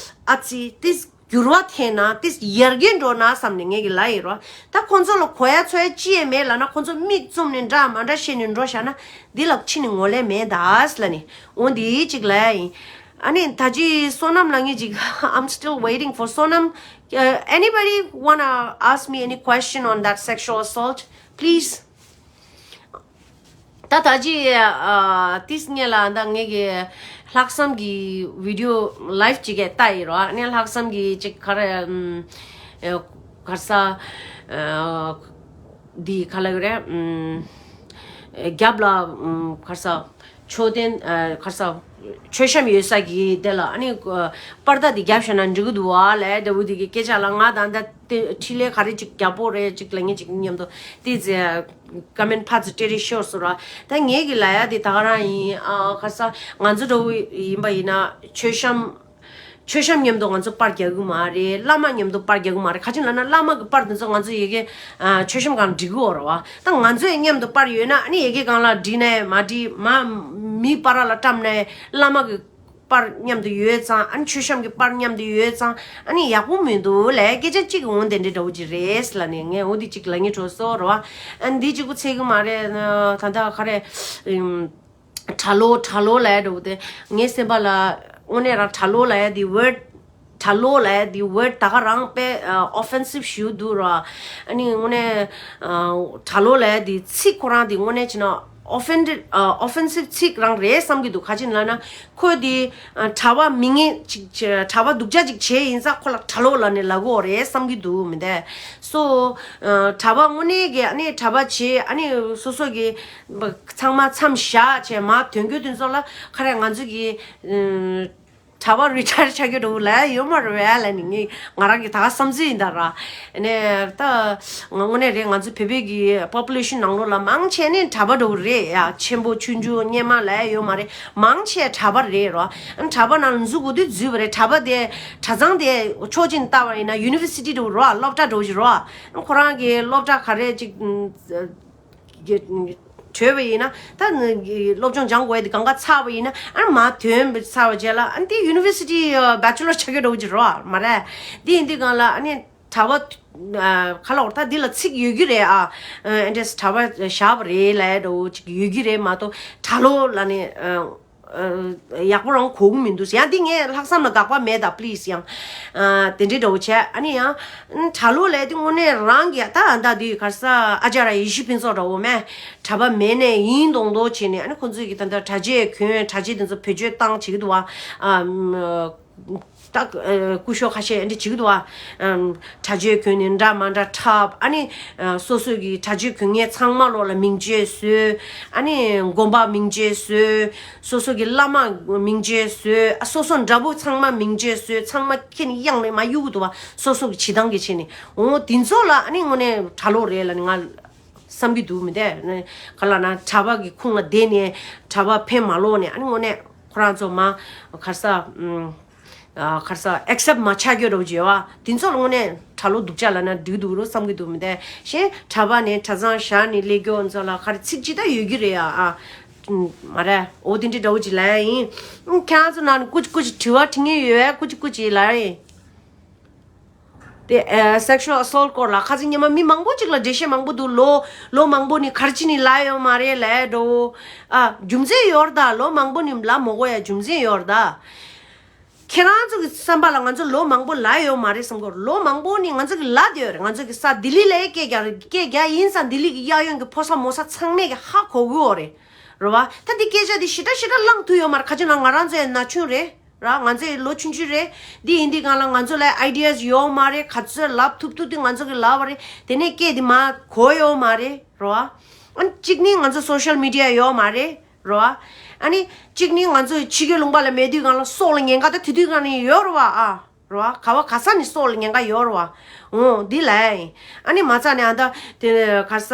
ཨ་ཙི་ཏིས་འགྱུར་བ་ཐེབས་ན་ཏིས་ཡར་རྒྱས་འགྲོ་ན་བསམ་ནས་ངེད་ཀྱིས་ལབ་ཡིན་རོ། ད་ཁོ་ཚོ་ལ་གོ་ཡ་ཚོར་ཡ་ཅི་ཡང་མེད་ལབ་ན། ཁོ་ཚོ་མིག་བཙུམ་ནས་འདྲ་མ་འདྲ་བཤད་ནས་འགྲོ་བཞག་ན་འདི་ལ་ཕྱི་ནས་ངོས་ལེན་མེད་ད་ལབ་ནས། འོ་འདི་གཅིག་ལབ་ཡ་ཡིན། ཨ་ནི་ད་ཅི་བསོད་ནམས་ལ་ངས་ཅིག I'm still waiting for Sonam. Uh, anybody wanna ask me any question on that sexual assault? Please. ད་ད་ཅི་ཨ་ཏིས་ངེད་ལ་ད་ངེད་ཀྱི་ལྷག་བསམ་གྱི་བི་ཌིའོ་ལའིབ་ཅིག་གི་ལྟ་ཡི་རོ། ཨ་ནི་ལྷག་བསམ་གྱི་ཅིག་ག་རེ་ཨམ་ཨེ་ག་རེ་ཟ་ཨ་འདི་ག་ལབ་ཀྱི་རེད། ཨམ་ཨེ་རྒྱབ་ལ་ཨམ་ག་རེ་ཟ་མཆོད་རྟེན་ཨ་ག་རེ་ཟ་མཆོད་བཤམས་ཡོད་ས་གི་དེ་ལ་ཨ་ནི་ཨ་པར་ད་འདི་རྒྱབ་བཞག་ན་འགྲིག་གི་འདུག་བ་ལབ་དེ་འུ་དེ་གི་སྐད་ཆ་ལ་ང་ད་ད་དེ་འཕྲིན་ལས་ག་རེ་ཅིག་རྒྱབ་པོ་རེད་ཅིག་ལབ་ངེད་ཅིག་མཉམ་དུ་དེ་ཟེར། ཀ་མེན་ཕར་ཚུར་སྤྲད་རེས་ཤོར་སོང་ར། ད་ངེད་ཀྱི་ལབ་ཡ་དེ་ད་ག་རང་ཡིན། ཨ་ག་རེ་ཟ་ང་ཚོ་འདྲ་བོ་ཡིན་པ་ཡིན་ན་མཆོད་བཤམས་མཆོད་བཤམས་མཉམ་དུ་ང་ཚོ་པར་རྒྱག་གི་མ་རེད། བླ་མ་མཉམ་དུ་པར་རྒྱག་གི་མ་རེད། ག་ཅི་ལབ་ན་བླ་མ་གི་པར་དེ་ཚོ་ང་ཚོ་ཡ་གི་ཨ་མཆོད་བཤམས་སྒང་འགྲིག་གི་ཡོད་རེད་བ། ད་ང་ཚོ་ཡ་མཉམ་དུ་པར་ཡོད་ན་ཨ་ནི་ཡ་གི་སྒང་ལ་བྲིས་ནའི་མ་བྲིས་མ་མི་པར་ལ་བཀྲམ་ནའི་བླ་མ་གི་པར་མཉམ་དུ་ཡོད་ཙང་། ཨ་ནི་མཆོད་བཤམས་ཀྱི་པར་མཉམ་དུ་ཡོད་ཙང་། ཨ་ནི་ཡག་པོ་མི་འདུག་ལབ་སྐད་ཆ་གཅིག་འོང་དེ་འདྲའི་འདྲ་བོ་ཅིག་རེད་ལབ་ནས་ངས་འོ་དེ་གཅིག་ལབ་ངེས་འགྲོ་སོང་ར་བ། ཨ་ནི་འདི་གཅིག་པོ་ཚད་གི་མ་རེད། ད་ལྟ་ག་རེ་ཨམ་གྲྭ་ལོག་གྲྭ་ལོག་ལབ་འདྲ་བོ་དེ་ངའི་སེམས་པ་ལ་དངོས་གནས་རང་གྲྭ་ལོག་ལབ་ཡ་དེ་ཝར་ཌི་གྲྭ་ལོག་ལབ་ཡ་དེ་ཝར་ཌི་ད་ག་རང་དཔེ་ཨོ་ཕེན་སིབ་ཞེ་པོ་འདུག་ར། ཨ་ནི་དངོས་གནས་ཨ་གྲྭ་ལོག་ལབ་ཡ་དེ་ཚིག་ཁོ་རང་དེ་དངོས་གནས་བྱས་ན་ཨོ་ཕེན་ཌེཌ་ཨ་ཨོ་ཕེན་སིབ་ཚིག་རང་རེད་བསམ་གྱི་འདུག་ག་ཅི་ལབ་ན་ཁོ་དེ་ཨ་གྲྭ་པ་མི་ངན་ཅིག་བྱས་གྲྭ་པ་སྡུག་ཅག་ཅིག་བྱས་ཡིན་ཙང་ཁོ་ལ་གྲྭ་ལོག་ལབ་ནས་ལབ་དགོས་རེད་བསམ་གྱི་འདུག་མི་འདུག་སོ་ཨ་གྲྭ་པ་དངོས་གནས་ཀྱི་ཨ་ནི་གྲྭ་པ་བྱས་ཨ་ནི་སོ་སོ་གི་ཚང་མ་མཚམས་བཞག་བྱས་མར་དོན་གྱོད་དེ་ཚོ་ལ་ག་རེ་ང་ཚོ་གི་ཨ་གྲྭ་པ་རི་ཊ་ཡར་ཆགས་རྒྱུ་འདྲ་བོ་ལབ་ཡ་ཡོད་མ་རེད་པས་ལབ་ནས་ངས་ང་རང་གི་ད་ག་བསམ་ཚུལ་ཡིན་ད་ར། ཨ་ནས་ད་ང་དངོས་གནས་རེད། ང་ཚོ་བོད་པའི་གི་པོ་པུ་ལེ་ཤན་ནང་ལོགས་ལ་མང་ཆེ་ནི་གྲྭ་པ་འདྲ་བོ་རེད་ཡ། ཆེན་པོ་ཆུང་ཆུང་སྔོན་མ་ལབ་ཡ་ཡོད་མ་རེད། མང་ཆེ་གྲྭ་པ་རེད་ར། ཨ་ནི་གྲྭ་པ་ནང་ལ་འཛུལ་དགོས་དུས་འཛུལ་བ་རེད། གྲྭ་པ་དེ་གྲྭ་ཚང་དེ་ཕྱོགས་གཅིག་ནས་བལྟས་པ་ཡིན་ན་ཡུ་ནི་ཝར་སི་ཊི་འདྲ་བོ་ར། སློབ་གྲྭ་འདྲ་བོ་ཞིག་ར། ཨ་ནི་ཁོ་རང་གི་སློབ་གྲྭ་ག་རེ་ཅིག་གྲོལ་བ་ཡིན་ན་ད་སློབ་སྦྱོང་སྦྱང་དགོས་ཡ་དེ་གང་ག་ཚར་བ་ཡིན་ན་ཨ་ནི་མར་ཐོན་ཚར་བ་རྗེས་ལ་ཨ་ནི་དེ་ཡུ་ནི་ཝར་སི་ཊི་བྷེ་ཆེ་ལར་ཆགས་ཀྱི་འདྲ་བོ་ཅིག་རེད་མ་རེད། དེ་ཡིན་དུས་སྒང་ལ་ཨ་ནི་གྲྭ་པ་ག་ལ་འོ་ད་འདི་ལ་ཚིག་ཡོད་ཀྱི་རེད་ཨ། ཨ་འདྲས་གྲྭ་པ་བཞག་པ་རེད་ལབ་ཡ་འདྲ་བོ་ཅིག་ཡོད་ཀྱི་རེད་མ་གཏོགས་གྲྭ་ལོག་ལབ་ནས་ཨ། ཡག་པོ་རང་གོ་གི་མི་འདུག་ཡང་འདི་ངས་ལྷག་བསམ་ལ་དགག་པ་མེད་ད་པི་ལི་སི་ཡང་། དེ་འདྲའི་འདྲ་བོ་བྱས་ཨ་ནི་ཡང་། གྲྭ་ལོག་ལབ་དེ་དངོས་གནས་རང་གི་ད་ད་དུས་ག་རེ་ཟ་ཨ་ཅཱརྱ་ཡེ་ཤེས་ཕུན་ཚོགས་འདྲ་བོ་མས། གྲྭ་པ་མེད་ནས་ཡིན་མདོག་མདོག་བྱས་ནས་ཨ་ནི་ཁོང་ཚོས་ཀྱི་ད་ལྟ་གྲྭ་ཆས་གྱོན་གྲྭ་ཆས་དེ་ཚོ་བེད་སྤྱོད་བཏང་བྱེད་ཀྱི་འདུག་བ། ད་སྐུ་ཞབས་ཁ་ཤས་འདི་བྱེད་ཀྱི་འདུག་བ། ཨམ། གྲྭ་ཆས་གོན་ནས་འདྲ་མ་འདྲ་འཁྲབ། ཨ་ནི་ཨ་སོ་སོ་གི་གྲྭ་ཆས་གོན་མཁན་ཚང་མ་ལོག་ལ་མིང་ཆད་བཟོས། ཨ་ནི་དགོན་པ་མིང་ཆད་བཟོས། སོ་སོ་གི་བླ་མ་མིང་ཆད་བཟོས། ཨ་སོ་སོ་འདྲ་པོ་ཚང་མ་མིང་ཆད་བཟོས། ཚང་མ་ཁྱེར་ནས་གཡང་ནས་མར་གཡུག་གི་འདུག་བ། སོ་སོ་གི་བྱེད་སྟངས་ཀྱི་ཆེད་ནས། འོ་དེ་ཚོ་ལ་ཨ་ནི་དངོས་གནས་གྲྭ་ལོག་རེད་ལབ་ནས་ང་བསམ་གྱི་འདུག་མི་འདུག་ག་ལབ་ན་གྲྭ་པ་གི་ཁུངས་ལ་བསྡད་ནས་གྲྭ་པ་ཕན་མ་ལོག་ནས། ཨ་ནི་དངོས་གནས་ཁོ་རང་ཚོ་མ་ག་རེ་ཟ། ཨམ། ཨ་ག་རེ་ཟ། ཨེག་སེབ་མ་ཆགས་རྒྱུ་འདྲ་པོ་ཅིག་ཡོད་བ། དེ་ཚོ་ལ་དངོས་གནས་གྲྭ་ལོག་སྡུག་ཅག་ལབ་ན་འགྲིག་འདུག་རོ་བསམ་གྱི་འདུག་མི་འདུག་གཞན་གྲྭ་པ་ནས་གྲྭ་ཚང་བཞག་ནས་སླེབས་རྒྱུ་ཚོ་ལ་ག་རེ་ཚིག་ཅི་ལྟར་ཡོད་ཀྱི་རེད་ཡ། ཨ་མ་རེད། འོ་དེ་འདྲ་འདྲ་པོ་ཅིག་ལབ་ཡ་ཡིན། ཨང་། ཁྱེད་རང་ཚོ་ནང་ནས་སྐུ་མཁྱེན་སྐུ་མཁྱེན་དྲི་བ་དྲི་མཁན་ཡོད་པས་སྐུ་མཁྱེན་སྐུ་མཁྱེན་ལབ་ཡ་ཡིན། དེ་ཨ་sexual assault སྐོར་ལ་ཁ་སང་ཉི་མ་མི་མང་པོ་ཅིག་ལ་འགྲེལ་བཤད་མང་པོ་འདུག་ལོ་ལོ་མང་པོ་ནས་ག་རེ་བྱས་ནས་ལབ་ཡོད་མ་རེད་ལབ་འདྲ་པོ། ཨ་རྒྱུ་མཚན་ཡོད་རེད་ད། ལོ་མང་པོ་ནས་ལབ་མ་དགོས་ཡ་རྒྱུ་མཚན་ཡོད་རེད་ད། ཁྱེད་རང་ཚོ་གི་བསམ་པ་ལ་ང་ཚོ་ལོ་མང་པོ་ལབ་ཡོད་མ་རེད་བསམ་གི། ལོ་མང་པོ་ནས་ང་ཚོ་གི་ལབ་བསྡད་ཡོད་རེད། ང་ཚོ་གི་ས་ལྡི་ལི་ལ་སྐད་རྒྱག་རེད། སྐད་རྒྱག་ཡིན་ཙང་ལྡི་ལི་གི་གཡས་གཡོན་གི་ཕོ་གསར་མོ་གསར་ཚང་མས་གི་ཧ་གོ་གི་ཡོད་རེད། རེད་བ། ད་འདི་སྐད་ཆ་འདི་ཞེ་དྲག་ཞེ་དྲག་བླངས་ཐུབ་ཡོད་མ་རེད། ག་ཅི་ན་ང་རང་ཚོ་ཡང་ན་ཆུང་རེད། ར་ང་ཚོ་ཡང་ལོ་ཆུང་ཆུང་རེད། འདི་ཡིན་དུས་སྒང་ལ་ང་ཚོ་ལ་ཨའི་ཌི་ཡ་ཡོད་མ་རེད། ག་ཚོད་ལབ་ཐུབ་ཐུབ་དུས་ང་ཚོ་གི་ལབ་པ་རེད། དེ་ནས་སྐད་འདི་མ་གོ་ཡོད་མ་རེད། རེད་བ། ཨ་གཅིག་ནི་ང་ཚོ་སོ་ཤལ་མི་ཌི་ཡ་ཡོད་མ་རེད། རེད་བ། ཨ་ནི་གཅིག་ནི་ང་ཚོ་ཕྱི་རྒྱལ་ལུང་པ་ལ་མེད་དུས་སྒང་ལ་སྲོག་ལ་ཉེན་ཁ་ད་དེ་དུས་སྒང་ནས་ཡོད་རེད་བ། ཨ་རེད་བ། ག་བ་ག་ས་ནས་སྲོག་ལ་ཉེན་ཁ་ཡོད་རེད་བ། འོ་འདི་ལ་ཡིན། ཨ་ནི་མ་རྩ་ནས་ཨ་ད་དེ་ག་ས་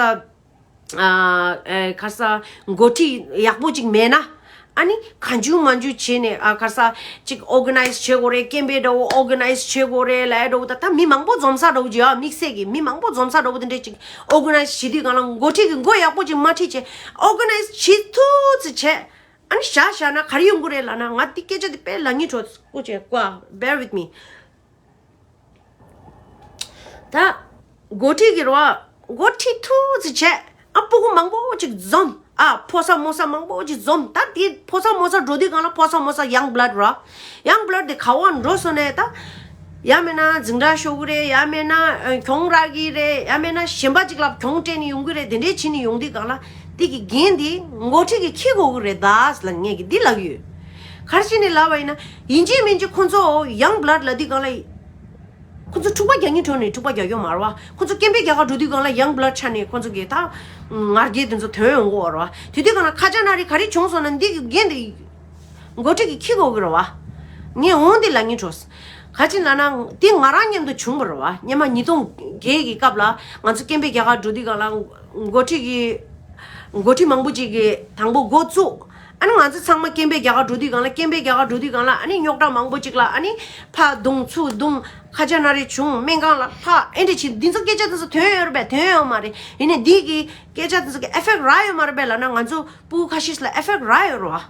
ཨ་ཨེ་ག་ས་འགོ་ཁྲིད་ཡག་པོ་ཅིག་མེད་ན། ཨ་ནི་གང་བྱུང་མང་བྱུང་བྱས་ནས་ཨ་ག་ས་ཅིག་ཨོར་ག་ནའི་ཛི་བྱེད་དགོས་རེད། ཀེམ་པེ་འདྲ་བོ་ཨོར་ག་ནའི་ཛི་བྱེད་དགོས་རེད་ལབ་འདྲ་བོ། ད་ད་མི་མང་པོ་འཛོམས་ས་འདྲ་བོ་ཅིག་ཡ་དམིགས་བསལ་གྱི་མི་མང་པོ་འཛོམས་ས་འདྲ་བོ་དེ་འདྲས་ཅིག་ཨོར་ག་ནའི་ཛི་བྱེད་དུས་སྒང་ལ་འགོ་ཁྲིད་ཀྱི་འགོ་ཡག་པོ་ཅིག་མ་ཁྲིད་བྱས་ཨོར་ག་ནའི་ཛི་བྱེད་ཐུབ་ཙམ་བྱས། ཨ་ནི་བཞག་བཞག་ན་ག་རེ་ཡོང་གི་རེད་ལབ་ན། ང་འདི་སྐད་ཆ་འདི་དཔེ་ལབ་སྙིང་བྲོ་སྐུ་མཁྱེན་བཀའ། Bear with me. ད་འགོ་ཁྲིད་ཀྱི་རེད་བ། འགོ་ཁྲིད་ཐུབ་ཙམ་བྱས། ཨ་སྤུ་གུ་མང་པོ་ཅིག་འཛོམས། ཨ་ཕོ་གསར་མོ་གསར་མང་པོ་ཅིག་འཛོམས། ད་དེ་ཕོ་གསར་མོ་གསར་འགྲོ་དུས་སྒང་ལ་ཕོ་གསར་མོ་གསར་ཡང་བྷི་ལཌ་རེད་བ། ཡང་བྷི་ལཌ་དེ་ག་བ་འགྲོ་སོང་ནས་ད་ཡང་མིན་ན་འཛིང་ར་ཤོར་གི་རེད། ཡང་མིན་ན་ཨ་གྱོང་རག་གི་རེད། ཡང་མིན་ན་གཞན་པ་ཅིག་ལ་གྱོང་སྤྲད་ནས་ཡོང་གི་རེད། དེ་འདྲས་བྱས་ནས་ཡོང་དུས་སྒང་ལ་དེ་གི་འགན་དེ་འགོ་ཁྲིད་ཀྱིས་འཁྱེར་དགོས་ཀྱི་རེད་ད་ཟེར་ལབ་ངས་ཀྱིས་འདི་ལབ་ཀྱི་ཡོད། ག་རེ་བྱས་ནས་ལབ་པ་ཡིན་ན། ཡིན་གཅིག་མིན་གཅིག་ཁོང་ཚོ་ཡང་བྷི་ལཌ་ལབ་དུས་སྒང་ལ། ཁོང་ཚོ་འཁྲུག་པ་རྒྱག་སྙིང་བྲོ་ནས་འཁྲུག་པ་རྒྱག་ཡོད་མ་རེད་བ། ཁོང་ཚོ་སྐད་འབོད་རྒྱག་ག་འགྲོ་དུས་སྒང་ལ་ཡང་བྷི་ལཌ་ཆགས་ནས་ཁོང་ཚོ་གི་ད་ང་རྒྱལ་དེ་ཚོ་དོན་ཡོང་གི་ཡོད་རེད་བ། དེ་དུས་སྒང་ལ་ཁ་ཆག་ན་རེ་ག་རེ་བྱུང་སོང་ན་འདི་གི་འགན་དེ་འགོ་ཁྲིད་ཀྱིས་འཁྱེར་དགོས་ཀྱི་རེད་བ། ངས་འོང་འདི་ལབ་སྙིང་བྲོ། ག་ཅི་ལབ་ན་འདི་ང་རང་མཉམ་དུ་བྱུང་བ་རེད་བ། སྔོན་མ་ཉིས་སྟོང་བརྒྱད་ཀྱི་སྐབས་ལ་ང་ཚོ་སྐད་འབོད་རྒྱག་ག་འགྲོ་དུས་སྒང་ལ་འགོ་ཁྲིད་ཀྱི་འགོ་ཁྲིད་མང་པོ་ཅིག་གིས་དང་པོ་འགོ་བཙུགས། ཨ་ནི་ང་ཚོ་ཚང་མ་སྐད་འབོད་རྒྱག་ག་འགྲོ་དུས་སྒང་ལ། སྐད་འབོད་རྒྱག་ག་འགྲོ་དུས་སྒང་ལ་ཨ་ནི་རྙོག་དྲ་མང་པོ་ཅིག་ལ་ཨ་ནི་ཕར་བརྡུངས་ཚུར་བརྡུངས། ཁ་ཆག་ན་རེ་བྱུང་སྨན་ཁང་ལ་ལྷག་ཨེ་འདྲ་བྱས། འདི་ཚོ་སྐད་ཆ་དེ་ཚོ་དོན་ཡོད་རེད་པས། དོན་ཡོད་མ་རེད། ཡིན་ནའི་འདི་གི་སྐད་ཆ་དེ་ཚོ་གི་ཨེ་ཕེག་རག་ཡོད་མ་རེད་པས་ལབ་ན། ང་ཚོ་སྤུ་གུ་ཁ་ཤས་ལ་ཨེ་ཕེག་རག་ཡོད་རེད་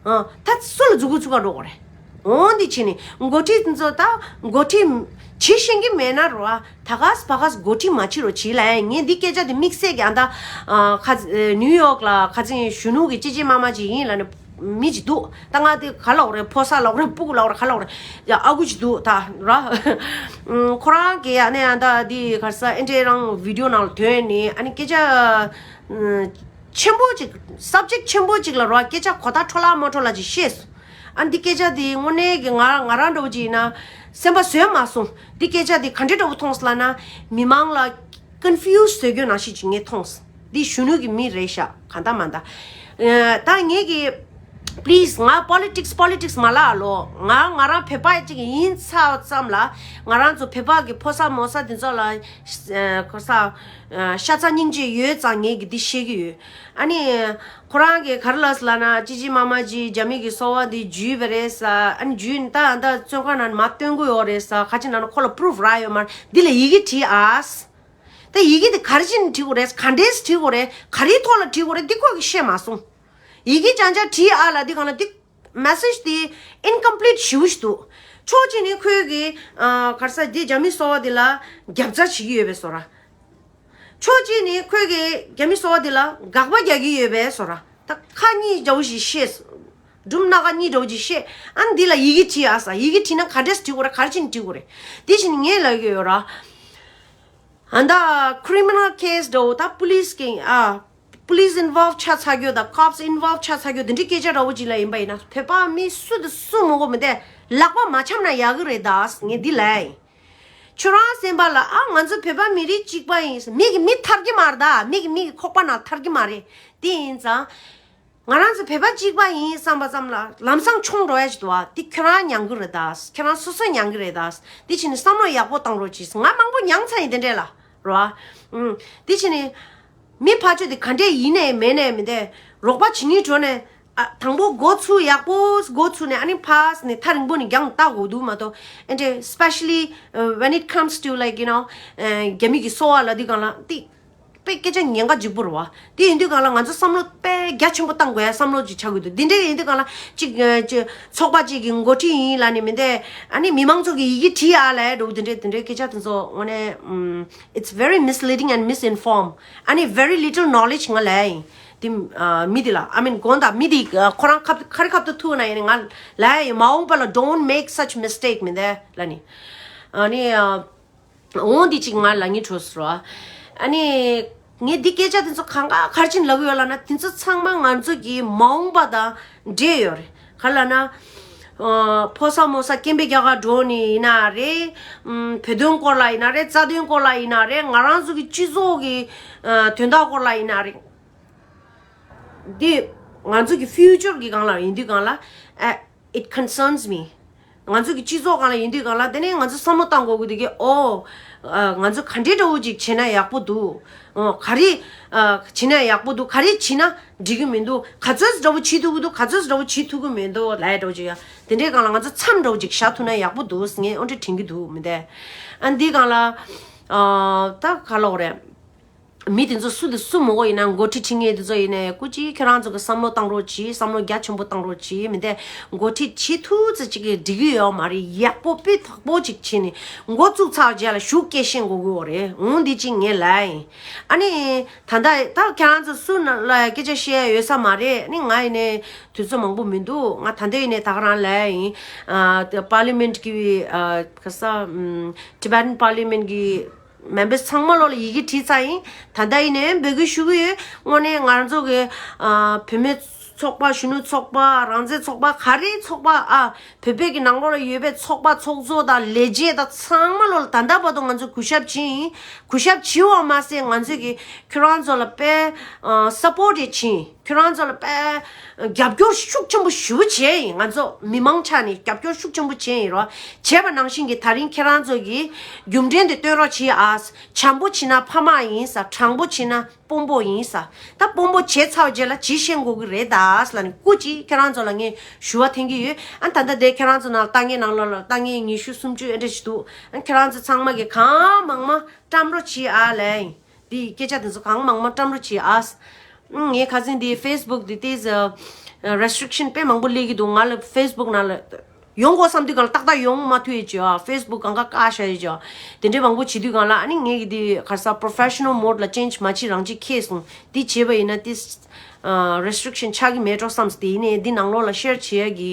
བ། ཨ་ད་སུ་ལ་མཛུབ་གུ་བཙུགས་ག་འགྲོ་དགོས་རེད། འོ་འདི་བྱས་ནས་འགོ་ཁྲིད་དེ་ཚོ་ད་འགོ་ཁྲིད་བྱེད་ཤེས་ཀྱི་མེད་ན་རེད་བ། ད་ག་ས་ཕ་ག་ས་འགོ་ཁྲིད་མ་བྱེད་རོགས་བྱེད་ལབ་ཡ། ངས་འདི་སྐད་ཆ་དེ་དམིགས་བསལ་གྱི་ཨ་ད་ཨ་ཁ་ནིའུ་ཡོག་ལ་ཁ་སང་གཞོན་ནུ་གི་ཅི་ཅི་མ་མ་ཅིག་ཡིན་ལབ་ནས་མི་ཅིག་འདུག་ད་ང་དེ་ག་ལབ་དགོས་རེད། ཕོ་གསར་ལབ་དགོས་རེད། སྤུ་གུ་ལབ་དགོས་རེད། ག་ལབ་དགོས་རེད། ཡ་ཨ་ཁུ་ཅིག་འདུག་ད་ར། ཁོ་རང་གིས་ཨ་ནི་ཨ་ད་འདི་ག་རེ་ཟ། ཨེ་འདྲས་རང་བི་ཌི་ཡོ་ནང་ལ་ཐོན་ནས་ཨ་ནི་སྐད་ཆ་ཆེན་པོ་ཅིག་སབ་ཇེག་ཆེན་པོ་ཅིག་ལ་ར་སྐད་ཆ་གོ་ཐག་འཕྲོ་བརླག་མ་འཕྲོ་བརླག་ཅིག་བཤད་སོང་། ཨ་འདི་སྐད་ཆ་འདི་དངོས་གནས་ཀྱི་ང་ང་རང་འདྲ་བོ་ཅིག་ཡིན་ན་སེམས་པ་བཟོད་མ་སོང་། འདི་སྐད་ཆ་འདི་ག་འདྲས་འདྲ་བོ་མཐོང་སོང་ལབ་ན། མི་མང་ལ་ཀོན་ཕིའུ་སི་བཟོ་རྒྱུ་ནང་བཞིན་ཅིག་ངས་མཐོང་སོང་། འདི་གཞོན་ནུ་གི་མི་རེད་ཤག་གང་ལྟར་མ་ལྟར། ཨ་ད་ངས་ཀྱི་པི་ལི་སི་ང་པོ་ལི་ཊིག་སི་པོ་ལི་ཊིག་སི་མ་ལབ་ལོ། ང་ང་རང་བོད་པ་ཅིག་ཡིན་ཚར་ཙམ་ལ། ང་རང་ཚོ་བོད་པ་གི་ཕོ་གསར་མོ་གསར་འདི་ཚོ་ལ་ཨ་ག་རེ་ཟ། ཨ་ཤ་ཚ་སྙིང་རྗེ་ཡོད་ཙང་ངས་ཀྱི་འདི་བཤད་ཀྱི་ཡོད། ཨ་ནི་ཁོ་རང་གིས་ག་རེ་ལབ་སོང་ལབ་ན། ཅི་ཅི་མ་མ་ཅིག་རྒྱ་མི་གི་སོ་པ་འདི་འཇུས་པ་རེད་ཟེར། ཨ་ནི་འཇུས་ནས་ད་ད་བཙོན་ཁང་ནང་མར་བཏོན་གྱི་ཡོད་རེད་ཟེར། ག་ཅི་ལབ་ན་ཁོ་ལ་པུ་རུབ་རག་ཡོད་མ་རེད། འདི་ལ་ཡི་གེ་བྲིས་ཨ། ད་ཡི་གེ་འདི་ག་རེ་བྱས་ནས་བྲིས་དགོས་རེད། ག་འདྲས་བྲིས་དགོས་རེད། ག་རེའི་ཐོག་ལ་བྲིས་དགོས་རེད། འདི་ཁོ་གིས་བཤད་མ་སོང་། ཡི་གེ་རྐྱང་རྐྱང་བྲིས་ཨ་ལབ་དུས་སྒང་ལ་འདི་མེ་སེ་ཇི་འདི་ཨིན་ཀམ་པི་ལིཊ་ཞེ་པོ་ཞིག་འདུག་ཕྱོགས་གཅིག་ནས་ཁོས་གི་ཨ་ག་རེ་ཟ། འདི་རྒྱ་མི་སོ་པ་འདི་ལ་རྒྱབ་རྩ་བྱེད་ཀྱི་ཡོད་པའི་བཟོ་འདྲ། ཕྱོགས་གཅིག་ནས་ཁོས་གི་རྒྱ་མི་སོ་པ་འདི་ལ་དགག་པ་རྒྱག་གི་ཡོད་པའི་བཟོ་འདྲ། ད་ཁ་གཉིས་འདྲ་པོ་ཞིག་བཤད། སྒྲུང་སྣ་ཁ་གཉིས་འདྲ་པོ་ཅིག་བཤད། ཨ་ནི་འདི་ལ་ཡི་གེ་བྲིས་ཨ་ཟེར། ཡི་གེ་བྲིས་ན་ག་འདྲས་བྲིས་དགོས་རེད། ག་རེ་བྱས་ནས་བྲིས་དགོས་རེད། དེ་བཞིན་ངས་ལབ་ཀྱི་ཡོད་ར། ཨ་ད་ཁི་རི་མི་ནལ་ཁེ་སི་འདྲ་པོ། ད་པུ་ལི་སི་གི་ཨ་པུ་ལི་སི་ཨིན་ཝོལབ་ཆགས་ཚར་རྒྱུ་དང་ཀོབ་སི་ཨིན་ཝོལབ་ཆགས་ཚར་རྒྱུ་དེ་འདྲའི་སྐད་ཆ་འདྲ་པོ་ཅིག་ལ་ཡིན་པ་ཡིན་ན། བོད་པ་མི་སུ་དང་སུ་མི་དགོས་མི་དེ་ ལག་པ་མ་འཆམ་ན་ཡག་གི་རེད་ད། ངས་འདི་ལབ་ཡིན། ཁྱོད་རང་སེམས་པ་ལ་ཨ་ང་ཚོ་བོད་པ་མི་རིགས་གཅིག་པ་ཡིན། མི་གི་མི་ཐར་གི་མ་རེད་ད། མི་གི་མི་གི་ཁོག་པ་ནང་ཐར་གི་མ་རེད། དེ་ཡིན་ཙང་། ང་རང་ཚོ་བོད་པ་གཅིག་པ་ཡིན་བསམ་པ་ཙམ་ལ་ལམ་སང་མཆོང་འགྲོ་ཡ་ཞིག་འདུག་བ། དེ་ཁྱོད་རང་མྱང་གི་རེད་ད། ཁྱོད་རང་སོ་སོ་མྱང་གི་རེད་ད། དེ་བྱས་ནས་བསམ་བློ་ཡག་པོ་བཏང་རོགས་གྱིས། ང་མང་པོ་མྱངས་ཚར་ཡིན་དེ་འདྲས་ལ། རོ། ཨུམ། དེ་བྱས་ནས། མི་ཕར་ཕྱོགས་དེ་ག་འདྲས་ཡིན་ནའི་མེད་ནའི་མི་འདྲ། རོགས་པ་བྱེད་སྙིང་བྲོ་ནས། ཨ། དང་པོ་འགོ་ཚུགས་ཡག་པོ་འགོ་ཚུགས་ནས་ཨ་ནི་ཕར་ནས་ཐག་རིང་པོ་ནས་རྒྱང་བལྟ་དགོས་འདུག་མ་གཏོགས། ཨེ་འདྲས། especially, uh, when it comes to, like, you know, uh, རྒྱ་མི་གི་གསོ་བ་ལབ་དུས་སྒང་ལ་དེ་དཔེ་སྐད་ཆ་ཉེན་ཁ་ལྗིད་པོ་རེད་བ། དེ་ཡིན་དུས་སྒང་ལ་ང་ཚོ་བསམ་བློ་དཔེ་རྒྱ་ཆེན་པོ་བཏང་དགོས་ཡ་བསམ་བློ་ཅིག་ཆགས་ཀྱི་འདུག་དེ་འདྲས་ཡིན་དུས་སྒང་ལ་ཅིག་ཨ། ཅིག་ཚོགས་པ་ཅིག་གི་འགོ་ཁྲིད་ཡིན་ལབ་ནས་མི་འདྲ། ཨ་ནི་མི་མང་ཚོ་གི་ཡི་གེ་བྲིས་ཨ་ལབ་འདྲ་བོ་དེ་འདྲས་དེ་འདྲས་སྐད་ཆ་དེ་ཚོ་དངོས་གནས། ཨུམ། It's very misleading and misinformed. ཨ་ནི་very little knowledge ང་ལབ་ཡིན། དེ། ཨ། མི་དེ་ལ། I mean དགོངས་དག་མི་དེ། ཨ། ཁོ་རང་ཁ་ཁ་རི་ཁ་ཐུག་ཐུག་ན་ཡིན་ང་ལབ་ཡིན། མ་འོངས་པ་ལ་don't make such mistake མི་འདྲ་ལབ་ནི། ཨ་ནི། ཨ། འོང་འདི་གཅིག་ང་ལབ་སྙིང་བྲོ་སོང་། ཨ་ནི། ངས་འདི་སྐད་ཆ་དེ་ཚོ་གང་ག་ག་རེ་བྱས་ནས་ལབ་ཀྱི་ཡོད་ལབ་ན། དེ་ཚོ་ཚང་མ་ང་ཚོ་གི་མ་འོངས་པ་དང་འབྲེལ་ཡོད་རེད། ག་རེ་ལབ་ན། ཨ། ཕོ་གསར་མོ་གསར་སྐྱེ་འཕེལ་རྒྱག་ག་འགྲོ་ནི་ཡིན་ན་རེད། ཨུམ། བོད་དོན་སྐོར་ལ་ཡིན་ན་རེད། རྩ་དོན་སྐོར་ལ་ཡིན་ན་རེད། ང་རང་ཚོ་གི་སྤྱི་ཚོགས་ཀྱི། ཨ། དོན་དག་སྐོར་ལ་ཡིན་ན་རེད། འདི་ང་ཚོ་གི་future གི་སྒང་ལ་ཡིན་དུས་སྒང་ལ། ཨ། It concerns me. ང་ཚོ་གི་སྤྱི་ཚོགས་སྒང་ལ་ཡིན་དུས་སྒང་ལ་དེ་ནས་ང་ཚོ་བསམ་བློ་བཏང་དགོས་ཀྱི་འདུག་གི། ཨོ། ཨ། ང་ཚོ་ག་འདྲའི་འདྲ་བོ་ཅིག་བྱས་ན་ཡག་པོ་འདུག་ཨོ། ག་རེ། ཨ། བྱས་ན་ཡག་པོ་འདུག་ག་རེ་བྱས་ན་འགྲིག་གི་མི་འདུག་ག་ཚོད་འདྲ་བོ་བྱེད་ཐུབ་ཀྱི་འདུག་ག་ཚོད་འདྲ་བོ་བྱེད་ཐུབ་ཀྱི་མི་འདུག་ལབ་ཡ་འདྲ་བོ་ཅིག་ཡ། དེ་འདྲའི་སྒང་ལ་ང་ཚོ་མཚམས་འདྲ་བོ་ཅིག་བཞག་ཐུབ་ན་ཡག་པོ་འདུག་ངས་འོ་འདྲ་དྲན་གྱི་འདུག་མི་འདྲ། ཨ། འདི་སྒང་ལ། ཨ། ད་ག་ལབ་དགོས་རེད། མི་དེ་ཚོ་སུ་དེ་སུ་མང་པོ་ཡིན་ན། འགོ་ཁྲིད་ཁྲིད་མཁན་དེ་ཚོ་ཡིན་ནའི་སྐུ་མཁྱེན་ཁྱེད་རང་ཚོ་གི་བསམ་བློ་བཏང་རོགས་གྱིས། བསམ་བློ་རྒྱ་ཆེན་པོ་བཏང་རོགས་གྱིས། མི་འདྲ། འགོ་ཁྲིད་བྱེད་ཐུབ་ཙམ་ཅིག་གིས་འགྲིག་གི་ཡོད་མ་རེད། ཡག་པོ་སྤུས་དག་པོ་ཅིག་བྱས་ནས་འགོ་བཙུགས་ཚར་རྗེས་ལ་ཤུགས་སྐྱེད་ཤེས་དགོས་ཀྱི་ཡོད་རེད། འོང་འདི་གཅིག་ངས་ལབ་ཡིན། ཨ་ནི་ད་ལྟ་ད་ཁྱེད་རང་ཚོ་སུ་ན་ལ་སྐད་ཆ་བཤད་ཡ་ཡོད་ས་མ་རེད། ཨ་ནི་ང་ཡིན་ནའི་དུས་ཚོད་མང་པོ་མི་འདུག་ང་ད་ལྟ་ཡིན་ནའི་ད་ག་རང་ལབ་ཡིན། ཨ། དེ་པར་ལི་མེན་གི། ཨ། ག་ས། ཨམ། Tibetan Parliament གི་མེམ་བར་ཚང་མ་ལོ་ལ་ཡི་གེ་བྲིས་ཚར་ཡིན། ད་ལྟ་ཡིན་ནའི་འབོད་སྐུལ་ཞུ་གི་ཡོད། དངོས་གནས་ང་ཚོ་གི། ཨ། བུད་མེད་ཚོགས་པ། གཞོན་ནུ་ཚོགས་པ། རང་བཙན་ཚོགས་པ། ག་རེ་ཚོགས་པ། ཨ། བོད་པའི་གི་ནང་ལོགས་ལ་ཡོད་པའི་ཚོགས་པ་ཚོགས་གཙོ་དང་ལས་བྱེད་དང་ཚང་མ་ལོ་ལ་ད་ལྟ་བར་དུ་ང་ཚོ་གུས་ཞབས་བྱས་ཡིན། གུས་ཞབས་བྱས་པ་མ་ཟད་ང་ཚོས་གི་ཁྱོད་རང་ཚོ་ལ་དཔེ། ཨ། སཔོར་ཊི་བྱས་ཡིན། ཁྱོད་རང་ཚོ་ལ་དཔེ་རྒྱབ་སྐྱོར་ཤུགས་ཆེན་པོ་ཞེ་པོ་བྱས་ཡིན། ང་ཚོ་མི་མང་ཆ་ནས་རྒྱབ་སྐྱོར་ཤུགས་ཆེན་པོ་བྱས་ཡིན་རོ། བྱས་པ་ནང་བཞིན་གྱི་ད་རིང་ཁྱེད་རང་ཚོ་གིས་རྒྱུ་མཚན་དེ་སྟོན་རོགས་བྱེད་ཨ། བྱམས་པོ་བྱེད་ན་ཕ་མ་ཡིན་ས། དྲང་པོ་བྱེད་ན་དཔོན་པོ་ཡིན་ས། ད་དཔོན་པོ་བྱས་ཚར་བའི་རྗེས་ལ་ཇི་བཤད་དགོས་ཀྱི་རེད་ད་ལབ་ནས་སྐུ་མཁྱེན་ཁྱེད་རང་ཚོ་ལ་ངས་ཞུ་བ་འཐེན་གྱི་ཡོད། ཨ། ད་ལྟ་དེ་ཁྱེད་རང་ཚོ་ནང་ལ་ལྟ་མཁན་ནང་ལོགས་ལ་ལྟ་མཁན་ཉི་ཤུ་སུམ་ཅུ་ཨེ་འདྲ་ཞིག་འདུག་ཨ། ཁྱེད་རང་ཚོ་ཚང་མ་གིས་གང་མང་མང་བཀྲམ་རོགས་བྱེད་ཨ་ལབ་ཡིན། དེའི་སྐད་ཆ་དེ་ཚོ་གང་མང་མང་བཀྲམ་རོགས་བྱེད་ཨ། ཨང་། ངའི་ཁ་སང་དེ་ཕེ་སི་བུག་དེ་དེ་ཨ། རེ་སི་ཊི་རིག་ཤན་དཔེ་མང་པོ་སླེབས་ཀྱི་འདུག་ང་ལ་ཕེ་སི་བུག་ནང་ལ་ཡོང་དགོས་བསམ་དུས་སྒང་ལ་ཏག་ཏག་ཡོང་མ་ཐུབ་ཡས་བྱས་ཨ། ཕེ་སི་བུག་གང་ག་བཀག་བཞག་ཡས་བྱས་ཨ། དེ་འདྲའི་མང་པོ་བྱེད་དུས་སྒང་ལ་ཨ་ནི་ངས་ཀྱི་དེ་ག་རེ་ཟེར་པོ་རོ་ཕེ་ཤ་ནལ་མོཌ་ལ་ཅེན་ཇི་མ་བྱེད་རང་བྱེད་ཁེལ་སོང་། དེ་བྱས་པ་ཡིན་ན་དེ་ཨ། རེ་སི་ཊི་རིག་ཤན་ཆགས་ཀྱི་མེད་འགྲོ་བསམ་སྟེ། ཡིན་ནའི་འདི་ནང་ལོགས་ལ་ཤེར་བྱེད་ཡ་གི་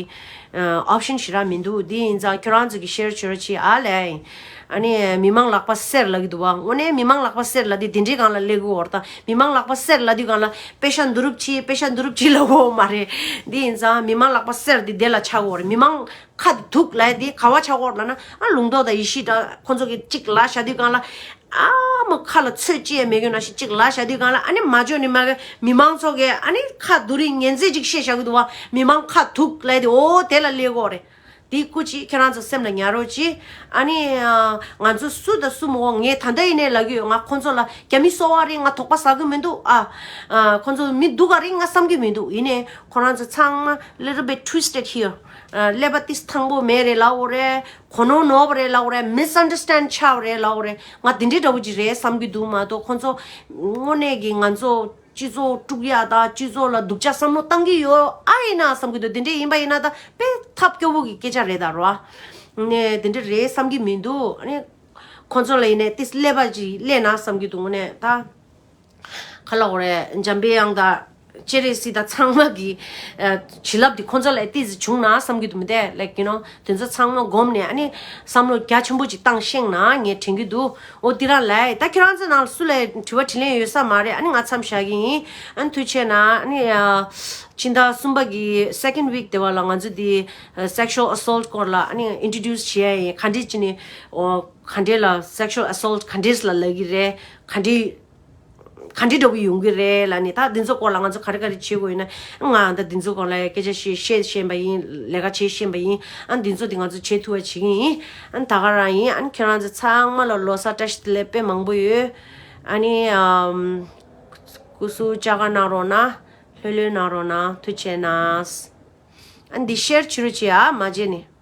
ཨ། ཨོབ་ཤན་ཞེ་དྲག་མི་འདུག་དེ་ཡིན་ཙང་ཁྱོད་རང་ཚོ་གིས་ཤེར་བྱེད་རོགས་བྱེད་ཨ་ལབ་ཡིན། ཨ་ནི་མི་མང་ལག་པ་སེར་ལབ་ཀྱི་འདུག་བ། དངོས་གནས་མི་མང་ལག་པ་སེར་ལབ་དུས་དེ་འདྲའི་སྒང་ལ་སླེབས་ཀྱི་ཡོད་རེད་ད། མི་མང་ལག་པ་སེར་ལབ་དུས་སྒང་ལ་པེ་ཤ་བསྡུ་རུབ་བྱེད། པེ་ཤ་བསྡུ་རུབ་བྱེད་ལབ་ཀྱི་ཡོད་མ་རེད། དེ་ཡིན་ཙང་མི་མང་ལག་པ་སེར་དེ་དེ་ལ་ཆགས་ཀྱི་ཡོད་རེད། མི་མང་ཁ་དེ་དུག་ལབ་ཡ་དེ་ག་བ་ཆགས་ཀྱི་ཡོད་རེད་ལབ་ན། ཨ། ལུང་རྟོགས་དང་ཡེ་ཤེས་དང་ཁོང་ཚོ་གིས་གཅིག་ལབ་བཞག་དུས་སྒང་ལ། ཨ། མ་ཁ་ལ་ཚོད་ཅི་ཡང་མེད་གི་ནང་བཞིན་གཅིག་ལབ་བཞག་དུས་སྒང་ལ། ཨ་ནི་མ་འཇོན་ནི་མ་གི་མི་མང་ཚོ་གིས་ཨ་ནི་ཁ་བསྡུ་རིགས་ངན་ཚད་ཅིག་བཤད་བཞག་གི་འདུག་བ། མི་མང་ཁ་དུག་ལབ་ཡ་དེ་འོ་དེ་ལ་སླེབས་ཀྱི་ཡོད་རེད། དེ་སྐུ་མཁྱེན་ཁྱེད་རང་ཚོ་སེམས་ལ་ཉར་རོགས་གྱིས། ཨ་ནི་ཨ། ང་ཚོ་སུ་དང་སུ་མོ། ངས་ད་ལྟ་ཡིན་ནའི་ལབ་ཀྱི་ཡོད། ང་ཁོང་ཚོ་ལ་རྒྱ་མི་སོ་བ་རེད་ང་དོགས་པ་ཟ་གི་མི་འདུག་ཨ། ཨ། ཁོང་ཚོ་མི་སྡུག་ག་རེད་ང་བསམ་གྱི་མི་འདུག་ཡིན་ནའི་ཁོ་རང་ཚོ་ཚང་མ་little bit twisted here། ཨ། ཀླད་པ་ཏིས་ཐང་པོ་མེད་རེད་ལབ་ཀྱི་ཡོད་རེད། གོ་ནོར་ནོར་བ་རེད་ལབ་ཀྱི་ཡོད་རེད། མི་སི་ཨན་ཌར་སི་ཊེན་ཌི་ཆགས་པ་རེད་ལབ་ཀྱི་ཡོད་རེད། ང་དེ་འདྲའི་འདྲ་བོ་ཅིག་རེད་བསམ་གྱི་འདུག་མ་གཏོགས་ཁོང་ཚོ་དངོས་གནས་ཀྱི་ང་ཚོ་སྤྱི་ཚོགས་དཀྲུག་ཡ་དང་སྤྱི་ཚོགས་ལ་སྡུག་ཅག་བསམ་བློ་བཏང་གི་ཡོད་ཨ་ཡིན་ན་བསམ་གྱི་འདུག་དེ་འདྲས་ཡིན་པ་ཡིན་ན་ད་དཔེ་ཐབས་སྐྱོ་བོ་གི་སྐད་ཆ་རེད་ད་རོ། ཨ་ནི་དེ་འདྲས་རེད་བསམ་གྱི་མི་འདུག་ཨ་ནི་ཁོང་ཚོ་ལ་ཡིན་ནའི་ཏིས་ཀླད་པ་ཅིག་སླེབས་ན་བསམ་གྱི་འདུག་དངོས་གནས་ད། ག་ལབ་དགོས་རེད། འཇམ་པའི་དབྱངས་དང་ སྤྱན་རས་གཟིགས་དང་ཚང་མ་གི་ཨ་བྱིན་རླབས་དེ་ཁོང་ཚོ་ལ་ཏོག་ཙམ་བྱུང་ན་བསམ་གྱི་འདུག་མི་དེ། like you know དེ་ཚོ་ཚང་མ་སྒོམ་ནས་ཨ་ནི་བསམ་བློ་རྒྱ་ཆེན་པོ་ཅིག་བཏང་ཤེས་ན་ངས་དྲན་གྱི་འདུག་འོ་དེ་རང་ལས་ད་ཁྱེད་རང་ཚོ་ནང་སུ་ལ་དྲི་བ་དྲིས་ལན་ཡོད་ས་མ་རེད། ཨ་ནི་ང་མཚམས་བཞག་གི་ཡིན། ཨ་ནི་ཐུགས་རྗེ་ཆེ་གནང་། ཨ་ནི་ཨ་ཕྱི་ཟླ་གསུམ་པ་གི་second week དེ་བ་ལ་ང་ཚོ་དེ་ཨ་sexual assault སྐོར་ལ་ཨ་ནི་introduce བྱེད་ཡ་ཡིན། ག་འདྲས་ཅི་ནས་འོ་ག་འདྲས་ལ་sexual assault ག་འདྲས་ལ་ལབ་ཀྱི་རེད། ག་འདྲས་ག་འདྲའི་འདྲ་བོ་ཡོང་གི་རེད་ལབ་ནས། ད་འདི་ཚོ་སྐོར་ལ་ང་ཚོ་ག་རེ་ག་རེ་བྱེད་དགོས་ཡིན་ན། ང་ད་འདི་ཚོ་སྐོར་ལ་སྐད་ཆ་བཤད་བཤད་བཤད་པ་ཡིན། ལས་ཀ་བྱེད་བཤད་པ་ཡིན། ཨ་འདི་ཚོ་འདི་ང་ཚོ་བྱེད་ཐུབ་པ་བྱེད་ཀྱི་ཡིན། ཨ་ད་ག་རང་ཡིན། ཨ་ཁྱེད་རང་ཚོ་ཚང་མ་ལ་ལོ་གསར་བཀྲ་ཤིས་བདེ་ལེགས་དཔེ་མང་པོ་ཡོད། ཨ་ནི་ཨམ་སྐུ་གཟུགས་བཅག་ག་གནང་རོགས་གནང་། ལྷོད་ལྷོད་གནང་རོགས་གནང་། ཐུགས་རྗེ་གནང་། ཨ་འདི་ཤེར་བྱེད་རོགས་བྱེད་ཨ་མ་བརྗེད་ནས།